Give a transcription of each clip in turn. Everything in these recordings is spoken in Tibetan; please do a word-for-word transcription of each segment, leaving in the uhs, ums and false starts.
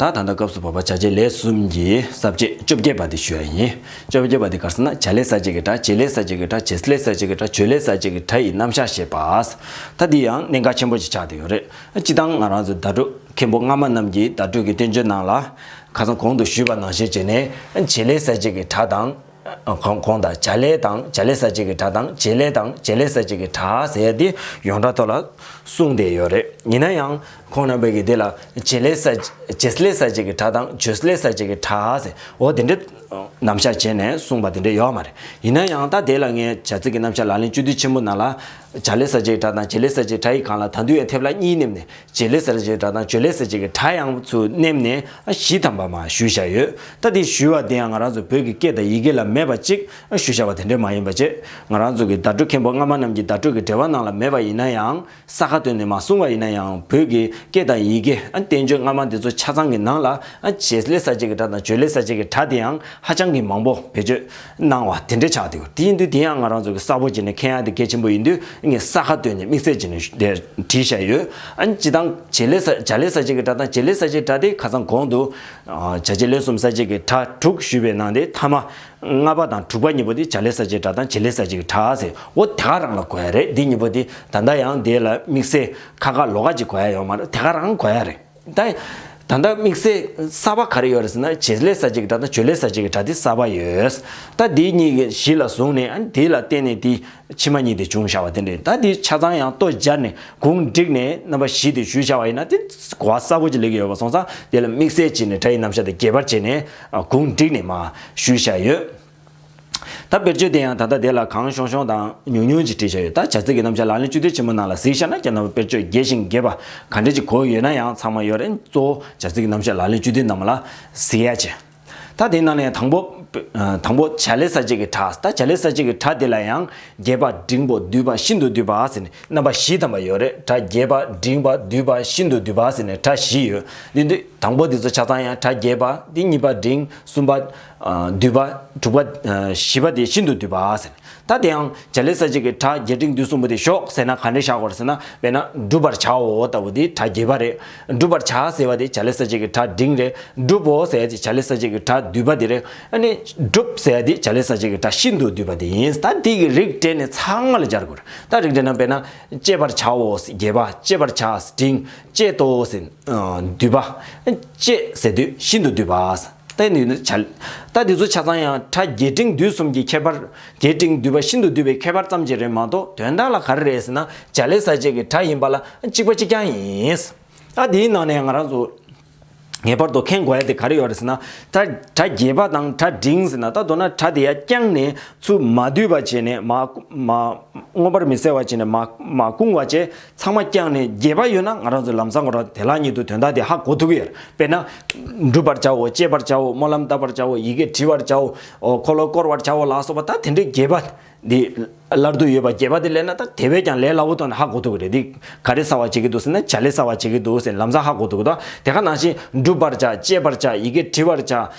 ད་ད་ལྟ་སྐབས་སུ་བབ་པ་བྱ་བྱེད་ལས་གསུམ་གྱི་ས་བཅད་བཅོ་བརྒྱད་པ་དེ་ཞུ་ཡ་ཡིན། བཅོ་བརྒྱད་པ་དེ་ག་རེ་ཟེར་ན། བྱ་ལས་གསལ་བྱེད་ཀྱི་སྒྲ། བྱེད་ལས་གསལ་བྱེད་ཀྱི་སྒྲ། བྱེད་ལས་གསལ་བྱེད་ཀྱི་སྒྲ། བརྗོད་ལས་གསལ་བྱེད་ཀྱི་སྒྲ་ཡི་རྣམ་གཞག་བཤད་པ། ད་འདི་ཡང་གནད་འགག་ཆེན་པོ་ཞིག་ཆགས་བསྡད་ཡོད་རེད། སྤྱིར་བཏང་ང་རང་ཚོ་བརྡ་སྤྲོད་མཁན་པོ་སྔ་མ་རྣམས་ཀྱིས་བརྡ་སྤྲོད་ཀྱི་བསྟན་བཅོས་ནང་ལ་ཁ་སང་གོང་དུ་ཞུས་པ་ནང་བཞིན་བྱས་ནས་བྱེད་ལས་གསལ་བྱེད་ཀྱི་སྒྲ་དང་། གོང་གོང་དང་། བྱ་ལས་དང་། བྱ་ལས་གསལ་བྱེད་ཀྱི་སྒྲ་དང་། བྱེད་ལས་དང་། བྱེད་ལས་གསལ་བྱེད་ཀྱི་སྒྲ་ཟེར་ཏེ་ཡོངས་གྲགས་ཐོག་ལ་གསུངས་བསྡད་ཡོད་རེད། ཡིན་ན་ཡང་ཁོང་རྣམ་པས་ཀྱིས་དེ་ལ་བྱེད་ལས་གསལ། བྱེད་ལས་གསལ་བྱེད་ཀྱི་སྒྲ་དང་། བརྗོད་ལས་གསལ་བྱེད་ཀྱི་སྒྲ་ཟེར། འོ་དེ་འདྲ་རྣམ་གཞག་བྱས་ནས་གསུངས་པ་དེ་འདྲ་ཡོད་མ་རེད། ཡིན་ན་ཡང་ད་དེ་ལ་ངས་བྱ་ཚིག་གི་རྣམ་གཞག་ལག་ལེན་བཅུད་བསྡུས་ཆེན་མོ་ནང་ལ་བྱ་ལས་གསལ་བྱེད་ཀྱི་སྒྲ་དང་། བྱེད་ལས་གསལ་བྱེད་ཀྱི་སྒྲ་ཡི་སྒང་ལ་ད་དུང་ཡང་ཐེབས་ལ་གཉིས་མནན་ནས། བྱེད་ལས་གསལ་བྱེད་ཀྱི་སྒྲ་དང་། བརྗོད་ལས་གསལ་བྱེད་ཀྱི་སྒྲ་ཡང་ཚུར་མནན་ནས་བཞི་ཐམ་པ་མར་ཞུས་བཞག་ཡོད། ད་དེ་ཞུས་པ་དེ་ཡང་ང་རང་ཚོ་བོད་ཀྱི་སྐད་དང་ཡི་གེ་ལ་མེད་པ་གཅིག་ཞུས་བཞག་པ་དེ་འདྲ་མ་ཡིན་པ་བྱས། ང་རང་ཚོ་གི་བརྡ་སྤྲོད་མཁན་པོ་སྔ་མ་རྣམས་ཀྱི་བརྡ་སྤྲོད་ཀྱི་འགྲེལ་པ་ནང་ལ་མེད་པ་ཡིན་ན་ཡང་། ས་ཁ་བཏོན་ནས་མར་གསུངས་པ་ཡིན་ན་ཡང་། བོད་ཀྱི་སྐད་དང་ཡི་གེ་བསྟན་བཅོས་སྔ་མ་འདི་ཚོ་ཆ་ཚང་གི་ནང་ལ་བྱེད་ལས་གསལ་བྱེད་ཀྱི་སྒྲ་དང་། བརྗོད་ལས་གསལ་བྱེད་ཀྱི་སྒྲ་དེ་ཡང་ཧ་ཅང་གི་མང་པོ་བེད་སྤྱོད་གནང་བ་དེ་འདྲ་ཆགས་འདུག་དེ་ཡིན་དུས་དེ་ཡང་ང་རང་ཚོ་གི་གསལ་པོ་བྱས་ནས་མཁྱེན་ཡ་དེ་གལ་ཆེན་པོ་ཡིན་དུས། ངས་ས་ཁ་བཏོན་ནས་དམིགས་བསལ་བྱས་ནས་དེ་བྲིས་བཞག་ཡོད། ཨ་ནི་སྤྱིར་བཏང་བྱེད་ལས་གསལ། བྱ་ལས་གསལ་བྱེད་ཀྱི་སྒྲ་དང་། བྱེད་ལས་གསལ་བྱེད་ཀྱི་སྒྲ་དེ་ཁ་སང་གོང་དུ་བྱ་བྱེད་ལས་གསུམ་གསལ་བྱེད་ཀྱི་སྒྲ་དྲུག་ཞུས་པའི་ནང་དེ་ཐ་མ་ལྔ་པ་དང་དྲུག་པ་གཉིས་པོ་དེ་བྱ་ལས་གསལ་བྱེད་ཀྱི་སྒྲ་དང་། བྱེད་ལས་གསལ་བྱེད་ཀྱི་སྒྲ་ཟེར། འོ་དེ་ག་རང་ལ་གོ་ཡ་རེད། འདི་གཉིས་པོ་དེ་ད་ལྟ་ཡང་དེ་ལ་དམིགས་བསལ་ཁ་ཁ་ལོགས་ཀ་ཅིག་གོ་ཡ་ཡོད་མ་རེད། དེ་ག་རང་གོ་ཡ་རེད། ད་ད་ལྟ་དམིགས་བསལ་གསར་པ་ག་རེ་ཡོད་རེད་ཟེར་ན། བྱེད་ལས་གསལ་བྱེད་ཀྱི་སྒྲ་དང་། བརྗོད་ལས་གསལ་བྱེད་ཀྱི་སྒྲ་དེ་གསར་པ་ཡོད། ད་དེ་གཉིས་ཀྱི་གཞི་ལ་བཟུང་ནས། ཨ་ནི་དེ་ལ་བརྟེན་ནས་དེ་ཕྱི་མ་གཉིས་དེ་བྱུང་བཞག་པ་དེ་འདྲ། ད་དེ་ཆ་ཚང་ཡང་ལྟོ་སྦྱར་ནས་གུང་བསྒྲིགས་ནས་རྣམ་པ་བཞི་དེ་ཞུས་བཞག་པ་ཡིན་ན། དེ་གོ་བ་གསལ་པོ་ཅིག་སླེབས་ཀྱི་ཡོད་པ་སོང་ཙང་། དེ་ལ་དམིགས་བསལ་བྱས་ནས་སྒྲ་ཡི་རྣམ་གཞག་དེ་རྒྱས་པར་བྱས་ནས་གུང་བསྒྲིགས་ནས་མར་ཞུས་བཞག་ཡོད། ད་དཔེར་བརྗོད་དེ་ཡང་ད་ལྟ་དེ་ལ་གང་ཤོང་ཤོང་དང་ཉུང་ཉུང་ཅིག་བྲིས་བཞག་ཡོད། ད་བྱ་ཚིག་གི་རྣམ་གཞག་ལག་ལེན་བཅུད་བསྡུས་ཆེན་མོ་ནང་ལ་གཟིགས་བཞག་ན། ཁྱེད་རྣམ་པ་དཔེར་བརྗོད་རྒྱས་ཤིང་རྒྱས་པ་ག་འདྲ་ཅིག་གོ་ཡོད་ན་ཡང་ཚང་མ་ཡོད་རེད། གཙོ་བོ་བྱ་ཚིག་གི་རྣམ་གཞག་ལག་ལེན་བཅུད་བསྡུས་རྣམས་ལ་གཟིགས་ཡ་བྱས། ད་དེའི་ནང་ནས་དང་པོ། དང་པོ་བྱ་ལས་གསལ་བྱེད་ཀྱི་སྒྲ། ད་བྱ་ལས་གསལ་བྱེད་ཀྱི་སྒྲ་དེ་ལ་ཡང་རྒྱས་པ། འབྲིང་པོ། བསྡུས་པ། ཤིན་ཏུ་བསྡུས་པ་ཟེར་ནས་རྣམ་པ་བཞི་ཐམ་པ་ཡོད་རེད། སྒྲ་རྒྱས་པ། འབྲིང་བ། བསྡུས་པ། ཤིན་ཏུ་བསྡུས་པ་ཟེར་ནས་སྒྲ་བཞི་ཡོད། འདི་འདི་དང་པོ་འདི་ཚོ་ཆ་ཚང་ཡང་སྒྲ་རྒྱས་པ། འདི་གཉིས་པ་འབྲིང་། གསུམ་པ་བསྡུས་པ། དྲུག་པ། བཞི་པ་དེ་ཤིན་ཏུ་བསྡུས་པ་ཟེར། ད་དེའང་བྱ་ལས་གསལ་བྱེད་ཀྱི་སྒྲ་རྒྱས་འབྲིང་བསྡུས་གསུམ་པོ་དེ་ཞོག་ཟེར་ན་ག་འདྲ་བཞག་དགོས་རེད་ཟེར་ན། དཔེར་ན་བསྒྲུབ་པར་བྱའོ་ལྟ་བུ་དེ་སྒྲ་རྒྱས་པ་རེད། བསྒྲུབ་པར་བྱ་ཟེར་བ་དེ་བྱ་ལས་གསལ་བྱེད་ཀྱི་སྒྲ་འབྲིང་རེད། བསྒྲུབ་བོ་ཟེར་བ་དེ་བྱ་ལས་གསལ་བྱེད་ཀྱི་སྒྲ་བསྡུས་པ་དེ་རེད། ཨ་ནི་བསྒྲུབ་ཟེར་བ་དེ་བྱ་ལས་གསལ་བྱེད་ཀྱི་སྒྲ་ཤིན་ཏུ་བསྡུས་པ་དེ་ཡིན། ད་དེ་གི་རིགས་སྦྲེལ་ནས་ཚང་མ་ལ་སྦྱར་དགོས་རེད། ད་རིགས་སྦྲེལ་ན་དཔེར་ན་སྤྱད་པར་བྱའོ་ཟེར་རྒྱས་པ། སྤྱད་པར་བྱ་ཟེར་འབྲིང་། སྤྱད་དོ་ཟེར་བསྡུས་པ། སྤྱད་ཟེར་དུས་ཤིན་ཏུ་བསྡུས་པ། ད་ནི་བྱ། ད་འདི་ཚོ་ཆ་ཚང་ཡང་སྒྲ་རྒྱས་འབྲིང་བསྡུས་གསུམ་གྱི་ཁྱད་པར། རྒྱས་འབྲིང་བསྡུས་པ་ཤིན་ཏུ་བསྡུས་པའི་ཁྱད་པར་ཙམ་ཅིག་རེད་མ་གཏོགས། དོན་དག་ལ་ག་རེ་རེད་ཟེར་ན། བྱ་ལས་གསལ་བྱེད་ཀྱི་སྒྲ་ཡིན་པ་ལ་གཅིག་པ་གཅིག་རྐྱང་ཡིན། ད་འདིའི་ནང་ནས་ང་རང་ཚོ་ངེས་པར་དུ་མཁྱེན་དགོས་ཡ་དེ་ག་རེ་ཡོད་རེད་ཟེར་ན། ད་སྒྲ་རྒྱས་པ་དང་སྒྲ་འབྲིང་ཟེར་ན། ད་མདོར་ན་སྒྲ་དེ་ཡར་བརྐྱངས་ནས་ཚུར་མ་བསྡུས་པ་བྱས་ནས། མ་མ་མངོན་པར་མི་གསལ་བ་བྱས་ནས། མ་མ་བསྐུང་བ་བྱས། ཚང་མ་བརྐྱངས་ནས་རྒྱས་པ་ཡོད་ན། ང་རང་ཚོ་ལམ་སང་ཁོ་རང་དེ་ལ་ཉིད་དུ་དོན་དག་དེ་ཧ་གོ་ཐུབ་ཀྱི་ཡོད་རེད། དཔེར་ན། བསྒྲུབ་པར་བྱའོ། སྤྱད་པར་བྱའོ། སྨོན་ལམ་བཏབ་པར་བྱའོ། ཡི་གེ་བྲི་བར་བྱའོ། འཁོར་ལོ་བསྐོར་བར་བྱའོ་ལ་སོགས་པ། ད་དེ་འདྲའི་རྒྱས་པ་འདི་སླར་བསྡུ་ཡོད་པ། རྒྱས་པ་དེ་སླེབས་ན་ད་དེ་བས་ཀྱང་ལས་སླ་བོ་ཐོག་ནས་ཧ་གོ་ཐུབ་ཀྱི་རེད། འདི་ག་རེ་གསལ་བ་བྱེད་ཀྱི་འདུག་ཟེར་ན། བྱ་ལས་གསལ་བ་བྱེད་ཀྱི་འདུག་ཟེར་ལམ་སང་ཧ་གོ་ཐུབ་ཀྱི་འདུག་དེ་ག་ནང་བཞིན་བསྒྲུབ་པར་བྱ། སྤྱད་པར་བྱ། ཡི་གེ་བྲི་བར་བྱ།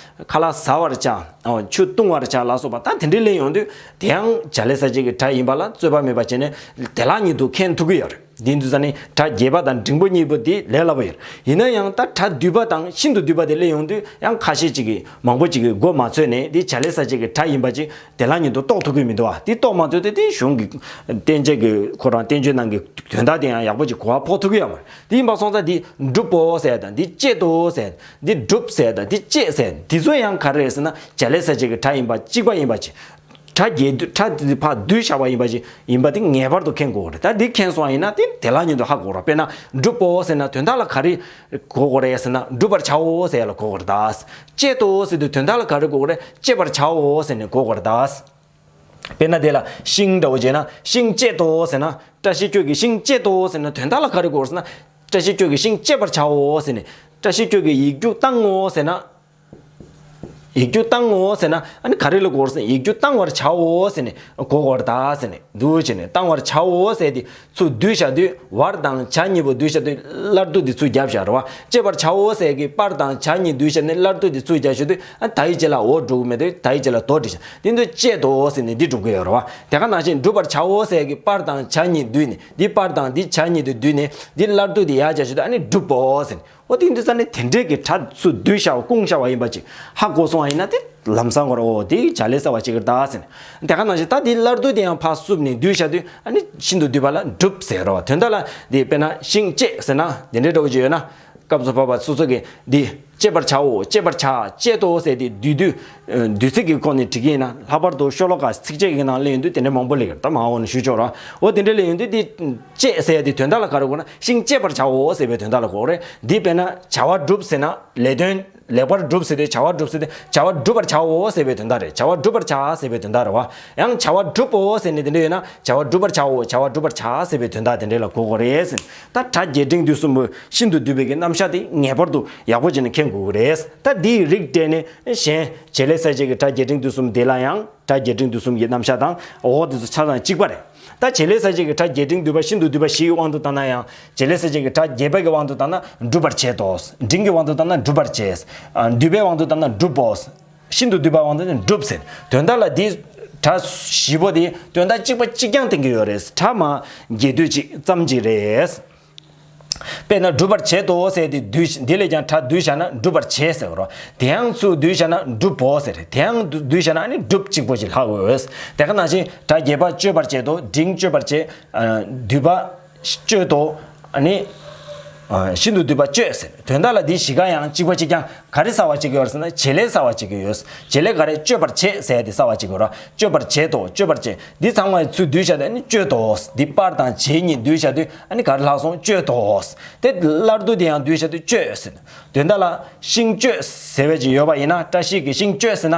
ཁ་ལག་ཟ་བར་བྱ། ཨོ། ཆུ་བཏུང་བར་བྱ་ལ་སོགས་པ། ད་དེ་འདྲའི་སླེབས་ཡོང་དུས་དེའང་བྱ་ལས་གསལ་བྱེད་ཀྱི་སྒྲ་ཡིན་པ་ལ་རྩོད་པ་མེད་པ་བྱས་ནས་དེ་ལ་ཉིད་དུ་མཁྱེན་ཐུབ་ཀྱི་ཡོད་རེད། འདི་འདུག་ས་ནི་སྒྲ་རྒྱས་པ་དང་འབྲིང་པོ་གཉིས་པོ་འདི་ལས་སླ་པོ་ཡོད། ཡིན་ན་ཡང་ད་སྒྲ་བསྡུས་པ་དང་ཤིན་ཏུ་བསྡུས་པ་དེ་སླེབས་ཡོང་དུས་ཡང་ཁ་ཤས་ཅིག་གིས་མང་པོ་ཅིག་གིས་མགོ་མ་ཚོས་ནས། འདི་བྱ་ལས་གསལ་བྱེད་ཀྱི་སྒྲ་ཡིན་པ་ཅིག་དེ་ལ་ཉིད་དུ་རྟོགས་ཐུབ་ཀྱི་མི་འདུག་ཨ། འདི་རྟོགས་མ་ཐུབ་དུས་དེ་གཞུང་གི་བསྟན་བཅོས་ཀྱི་ཁོ་རང་བསྟན་བཅོས་ནང་གི་དོན་དག་དེ་ཡང་ཡག་པོ་ཅིག་གོ་བ་ཕོག་ཐུབ་ཀྱི་ཡོད་མ་རེད། དེ་ཡིན་པ་སོང་ཙང་འདི་བསྒྲུབ་བོ་ཟེར་དང་། འདི་སྤྱད་དོ་ཟེར། འདི་བསྒྲུབ་ཟེར་དང་། འདི་སྤྱད་ཟེར། འདི་ཚོ་ཡང་ག་རེ་རེད་ཟེར་ན། བྱ་ལས་གསལ་བྱེད་ཀྱི་སྒྲ་ཡིན་པ་གཅིག་པ་ཡིན་པ་ཅིག་སྒྲ་རྒྱས་བསྡུས། སྒྲ་འདི་ཕར་བསྡུས་བཞག་པ་ཡིན་པ་ཅིག་ཡིན་པ་དེ་ངེས་པར་དུ་མཁྱེན་དགོས་རེད། ད་འདི་མཁྱེན་སོང་བ་ཡིན་ན་དེ་དེ་ལ་ཉིད་དུ་ཧ་གོ་རེད། དཔེར་ན་བསྒྲུབ་བོ་ཟེར་ན་དོན་དག་ལ་ག་རེ་གོ་དགོས་རེད་ཟེར་ན། བསྒྲུབ་པར་བྱའོ་ཟེར་ཡ་ལ་གོ་དགོས་རེད་ད། སྤྱད་དོ་ཟེར་དུས་དོན་དག་ལ་ག་རེ་གོ་དགོས་རེད། སྤྱད་པར་བྱའོ་ཟེར་ནས་གོ་དགོས་རེད་ད། དཔེར་ན་དེ་ལ་ཤིང་འདྲ་བོ་བྱས་ན། ཤིང་བཅད་དོ་ཟེར་ན། བཀྲ་ཤིས་ཁྱོད་ཀྱིས་ཤིང་བཅད་དོ་ཟེར་ན་དོན་དག་ལ་ག་རེ་གོ་དགོས་རེད་ཟེར་ན། བཀྲ་ཤིས་ཁྱོད་ཀྱིས་ཤིང་བཅད་པར་བྱའོ་ཟེར་ནས། བཀྲ་ཤིས་ཁྱོད་ཀྱིས་ཡིག་རྒྱུགས་བཏང་ངོ་ཟེར་ན། ཡིག་རྒྱུགས་བཏང་ངོ་ཟེར་ན། ཨ་ནི་ག་རེ་ལ་གོ་དགོས་རེད་ཟེར་ན། ཡིག་རྒྱུགས་བཏང་བར་བྱའོ་ཟེར་ནས་གོ་དགོས་རེད་ད་ཟེར་ནས། འདུག་བྱས་ནས་བཏང་བར་བྱའོ་ཟེར་དེ་ཚུར་བསྡུས་བཞག་དུས། བར་དང་བྱ་གཉིས་པོ་བསྡུས་བཞག་དུས་སླར་བསྡུ་དེ་ཚུར་བརྒྱབ་བཞག་རེད་བ། སྤྱད་པར་བྱའོ་ཟེར་གྱི་པར་དང་བྱ་གཉིས་བསྡུས་བཞག་ནས་སླར་བསྡུ་དེ་ཚུར་བརྒྱབ་བཞག་དུས། ཨ། ད་ཡི་རྗེས་ལ་འོ་འགྲོ་གི་མེད་དུས་ད་ཡི་རྗེས་ལ་དོ་བྲིས་བཞག་དེ་དུས་སྤྱད་དོ་ཟེར་ནས་འདི་འགྲུབ་ཀྱི་ཡོད་རེད་བ། དེ་ག་ནང་བཞིན་བསྒྲུབ་པར་བྱའོ་ཟེར་གྱི་པར་དང་བྱ་གཉིས་བསྡུས་ནས། འདི་པར་དང་འདི་བྱ་གཉིས་དེ་བསྡུས་ནས་འདི་སླར་བསྡུ་དེ་ཡར་བརྒྱབ་བཞག་དུས། ཨ་ནི་བསྒྲུབ་བོ་ཟེར་ནས། འོ་དེ་འདི་ཙ་ནས་དེ་འདྲས་ཀྱི་སྒྲ་ཚུར་བསྡུས་བཞག་པ་བསྐུངས་བཞག་པ་ཡིན་པ་ཅིག་ཧ་གོ་སོང་བ་ཡིན་ན་དེ་ལམ་སང་གོ་ར་འོ་དེ་བྱ་ལས་གསལ་བ་ཅིག་གི་རེད་ད་ཟེར་ནས། དེ་ག་ནང་བཞིན་ད་དེ་སླར་བསྡུ་དེ་ཡང་ཕར་བསུབས་ནས་བསྡུས་བཞག་དུས་ཨ་ནི་ཤིན་ཏུ་བསྡུས་པ་ལ་འགྲུབ་ཟེར་རོ། དོན་དག་ལ་དེ་དཔེར་ན་ཤིང་བཅད་ཟེར་ན་དེ་འདྲས་འདྲ་བོ་ཅིག་ཡོད་ན། སྐབས་སུ་བབ་པ་སོ་སོ་གིས་འདི་བཅད་པར་བྱའོ། བཅད་པར་བྱ། བཅད་དོ་ཟེར་དེ་བསྡུས་དུས། ཨ་བསྡུས་ཚིག་གི་སྒོ་ནས་འབྲི་གི་ཡིན་ན་ལྷག་པར་དུ་ཤོ་ལོ་ཀ་ཚིགས་བཅད་ཀྱི་ནང་སླེབས་ཡོང་དུས་དེ་འདྲ་མང་པོ་སླེབས་ཀྱི་རེད། ད་མ་འོངས་ནས་ཞུ་ཆོག་ར། འོ་དེ་འདྲ་སླེབས་ཡོང་དུས་དེ་བཅད་ཟེར་དེ་དོན་དག་ལ་ག་རེ་གོ་ན་ཤིང་བཅད་པར་བྱའོ་ཟེར་བའི་དོན་དག་ལ་གོ་རེད། འདི་དཔེར་ན་བྱ་བ་སྒྲུབ་ཟེར་ན་ལས་དོན་ལེགས་པར་སྒྲུབ་ཟེར་དུས་བྱ་བ་སྒྲུབ་ཟེར་དུས་བྱ་བ་སྒྲུབ་པར་བྱའོ་ཟེར་བའི་དོན་དག་རེད། བྱ་བ་སྒྲུབ་པར་བྱ་ཟེར་བའི་དོན་དག་རེད་བ། ཡང་བྱ་བ་སྒྲུབ་པོ་ཟེར་ནས་དེ་འདྲ་ཡོད་ན་བྱ་བ་སྒྲུབ་པར་བྱའོ། བྱ་བ་སྒྲུབ་པར་བྱ་ཟེར་བའི་དོན་དག་དེ་འདྲ་ལ་གོ་དགོས་རེད་ཟེར། ད་སྒྲ་རྒྱས་འབྲིང་བསྡུས་གསུམ་པོ་ཤིན་ཏུ་བསྡུས་པའི་གི་རྣམ་གཞག་དེ་ངེས་པར་དུ་ཡག་པོ་བྱས་ནས་མཁྱེན་དགོས་ཀྱི་རེད། ད་འདིའི་རིགས་བསྒྲེས་ནས་གཞན་བྱེད་ལས་གསལ་བྱེད་ཀྱི་སྒྲ་རྒྱས་འབྲིང་བསྡུས་གསུམ་དེ་ལ་ཡང་སྒྲ་རྒྱས་འབྲིང་བསྡུས་གསུམ་གྱི་རྣམ་གཞག་དང་འོག་དེ་ཚོ་ཆ་ཚང་གཅིག་པ་རེད། ད་བྱེད་ལས་གསལ་བྱེད་ཀྱི་སྒྲ་རྒྱས་འབྲིང་བསྡུས་པ་ཤིན་ཏུ་བསྡུས་པ་བཞིའི་དབང་དུ་བཏང་ན་ཡང་བྱེད་ལས་གསལ་བྱེད་ཀྱི་སྒྲ་རྒྱས་པ་གི་དབང་དུ་བཏང་ན་སྒྲུབ་པར་བྱེད་དོ། འབྲིང་གི་དབང་དུ་བཏང་ན་སྒྲུབ་པར་བྱེད། ཨ་བསྡུས་པའི་དབང་དུ་བཏང་ན་སྒྲུབ་པོ། ཤིན་ཏུ་བསྡུས་པའི་དབང་དུ་བཏང་ན་སྒྲུབ་ཟེར། དོན་དག་ལ་འདིའི་སྒྲ་བཞི་པོ་དེ་དོན་དག་གཅིག་པ་གཅིག་རྐྱང་བསྟན་གྱི་ཡོད་རེད། སྒྲ་མ་རྒྱས་བསྡུས་གཅིག་ཙམ་གཅིག་རེད། དཔེར་ན་སྒྲུབ་པར་བྱེད་དོ་ཟེར་དེ་བསྡུས་འདི་ལས་ཀྱང་སྒྲ་བསྡུས་བཞག་ན་སྒྲུབ་པར་བྱེད་ཟེར་གྱི་རེད། དེ་ཡང་ཚུར་བསྡུས་བཞག་ན་སྒྲུབ་པོ་ཟེར། དེ་ཡང་བསྡུས་བཞག་ན་ཨ་ནི་སྒྲུབ་གཅིག་པོ་ཞིག་ལྷག་འོས། དེ་ག་ནང་བཞིན་སྒྲ་རྒྱས་པ་གཅོད་པར་བྱེད་དོ། འབྲིང་གཅོད་པར་བྱེད། ཨ་བསྡུས་པ་གཅོད་དོ། ཨ་ནི་ཨ་ཤིན་ཏུ་བསྡུས་པ་གཅོད་ཟེར། དོན་དག་ལ་འདི་བཞི་ཀ་ཡང་གཅིག་པ་གཅིག་རྐྱང་། ག་རེ་གསལ་བ་བྱེད་ཀྱི་ཡོད་ཟེར་ན་བྱེད་ལས་གསལ་བ་བྱེད་ཀྱི་ཡོད། བྱེད་ལས་ག་རེ་གཅོད་པར་བྱེད་ཟེར་ཡ་དེ་གསལ་བ་བྱེད་ཀྱི་ཡོད་ར། གཅོད་པར་བྱེད་དོ། གཅོད་པར་བྱེད། འདི་ཚང་མ་ཚུར་བསྡུས་བཞག་དེ་ནི་གཅོད་དོ། འདི་པར་དང་བྱེད་གཉིས་བསྡུས་བཞག་དུས་ཨ་ནི་ག་རེ་ལྷག་སོང་། གཅོད་དོ། དེ་སླར་བསྡུ་དེ་ཡང་བསྡུས་བཞག་དུས་གཅོད་ཟེར། དོན་དག་ལ་ཤིང་གཅོད་ཟེར་བའི་ཅིག་ཡོད་པ་ཡིན་ན། བཀྲ་ཤིས་ཀྱི་ཤིང་གཅོད་ཟེར་ན།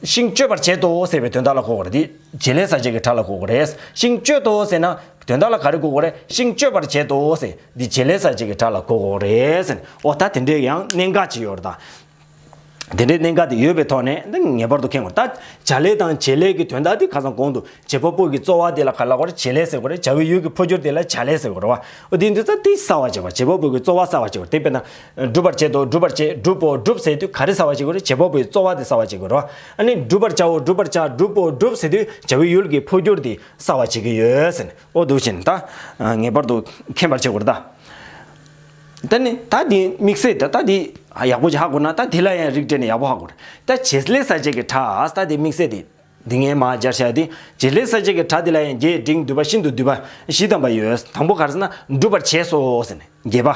ཤིང་གཅོད་པར་བྱེད་དོ་ཟེར་བའི་དོན་དག་ལ་གོ་དགོས་རེད། འདི་བྱེད་ལས་གསལ་བྱེད་ཀྱི་སྒྲ་ལ་གོ་དགོས་རེད། ཤིང་གཅོད་དོ་ཟེར་ན་དོན་དག་ལ་ག་རེ་གོ་དགོས་རེད། ཤིང་གཅོད་པར་བྱེད་དོ་ཟེར། འདི་བྱེད་ལས་གསལ་བྱེད་ཀྱི་སྒྲ་ལ་གོ་དགོས་རེད་ཟེར། འོ་ད་དེ་འདྲའི་ཡང་གནད་འགག་ཅིག་ཡོད་རེད་ད། དེ་འདྲའི་གནད་འགག་དེ་ཡོད་པའི་ཐོག་ནས་འདི་ངེས་པར་དུ་མཁྱེན་དགོས། ད་བྱ་ལས་དང་བྱེད་ལས་ཀྱི་དོན་དག་དེ་ཁ་སང་གོང་དུ་བྱེད་པ་པོ་གི་རྩོལ་བ་དེ་ལ་ག་ལ་གོ་རེད། བྱེད་ལས་ཟེར་གོ་རེད། བྱ་བའི་ཡུལ་གྱི་འཕོ་འགྱུར་དེ་ལ་བྱ་ལས་ཟེར་གོ་རེད་བ། འོ་དེ་འདི་ཚོ་དེ་གསལ་བ་བྱེད་པ། བྱེད་པ་པོ་གི་རྩོལ་བ་གསལ་བ་བྱེད་པ་དེ། དཔེར་ན་སྒྲུབ་པར་བྱེད་དོ། སྒྲུབ་པར་བྱེད། སྒྲུབ་པོ། སྒྲུབ་ཟེར་དུས་ག་རེ་གསལ་བ་བྱེད་དགོས་རེད། བྱེད་པ་པོའི་རྩོལ་བ་དེ་གསལ་བ་བྱེད་དགོས་རེད་བ། ཨ་ནི་སྒྲུབ་པར་བྱའོ། སྒྲུབ་པར་བྱ། སྒྲུབ་པོ། སྒྲུབ་ཟེར་དུས་བྱ་བའི་ཡུལ་གྱི་འཕོ་འགྱུར་དེ་གསལ་བ་བྱེད་ཀྱི་ཡོད་ཟེར་ནས། འོ་འདུག་བྱས་ནས་ད་ངེས་པར་དུ་མཁྱེན་པར་བྱེད་དགོས་རེད་ད། ད་ནི་ད་འདི་དམིགས་བསལ་ད་ད་འདི་ཡག་པོ་ཅིག་ཧ་གོ་ན། ད་འདི་ལ་ཡང་རིགས་བསྒྲེས་ནས་ཡག་པོ་ཧ་གོ་རེད། ད་བྱེད་ལས་གསལ་བྱེད་ཀྱི་སྒྲ། ད་འདི་དམིགས་བསལ་འདི། འདི་ངས་མར་སྦྱར་བཞག་དེ། བྱེད་ལས་གསལ་བྱེད་ཀྱི་སྒྲ་འདི་ལ་ཡང་རྒྱས་འབྲིང་བསྡུས་པ་ཤིན་ཏུ་བསྡུས་པ་བཞི་བཏང་པ་ཡོད། དང་པོ་ག་རེ་ཟེར་ན་སྒྲུབ་པར་བྱས་སོ་ཟེར་ནས་རྒྱས་པ།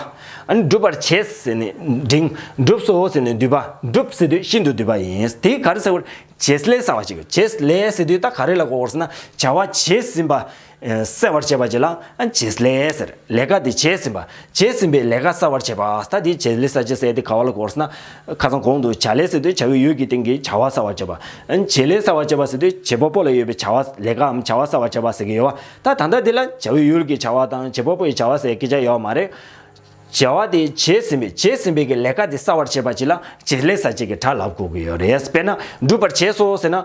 ཨ་ནི་སྒྲུབ་པར་བྱས་ཟེར་ནས་འབྲིང་། སྒྲུབ་སོ་ཟེར་ནས་བསྡུས་པ། སྒྲུབ་ཟེར་དུས་ཤིན་ཏུ་བསྡུས་པ་ཡིན། དེ་ག་རེ་ཟེར་བ། བྱེད་ལས་གསལ་བ་ཞིག་བྱེད་ལས་ཟེར་དུས་ད་ག་རེ་ལ་གོ་དགོས་ཟེར་ན་བྱ་བ་བྱས་ཟིན་པ། ཨ་གསལ་བར་བྱེད་པ་ཅིག་ལ་ཨ་བྱེད་ལས་ཟེར། ལས་ཀ་དེ་བྱས་ཟིན་པ། བྱས་ཟིན་པའི་ལས་ཀ་གསལ་བར་བྱེད་པ། ད་དེ་བྱེད་ལས་གསལ་བྱེད་ཟེར་དེ་ག་བ་ལ་གོ་དགོས་ཟེར་ན། ཁ་སང་གོང་དུ་བྱ་ལས་ཟེར་དུས་བྱ་བའི་ཡུལ་གྱི་སྟེང་གི་བྱ་བ་གསལ་བར་བྱེད་པ། ཨ་བྱེད་ལས་གསལ་བར་བྱེད་པ་ཟེར་དུས་བྱེད་པ་པོ་ལ་ཡོད་པའི་བྱ་བ། ལས་ཀའམ་བྱ་བ་གསལ་བར་བྱེད་པ་ཟེར་གྱི་ཡོད་པ། ད་ད་ལྟ་འདི་ལ་བྱ་བའི་ཡུལ་གྱི་བྱ་བ་དང་བྱེད་པ་པོ་ཡི་བྱ་བ་ཟེར་སྐད་ཆ་ཡོད་མ་རེད། བྱ་བ་དེ་བྱས་ཟིན་པའི། བྱས་ཟིན་པའི་གི་ལས་ཀ་དེ་གསལ་བར་བྱེད་པ་ཅིག་ལ་བྱེད་ལས་གསལ་བྱེད་ཀྱི་སྒྲ་ལབ་དགོས་ཀྱི་ཡོད་རེད། དཔེར་ན་སྒྲུབ་པར་བྱས་སོ་ཟེར་ན།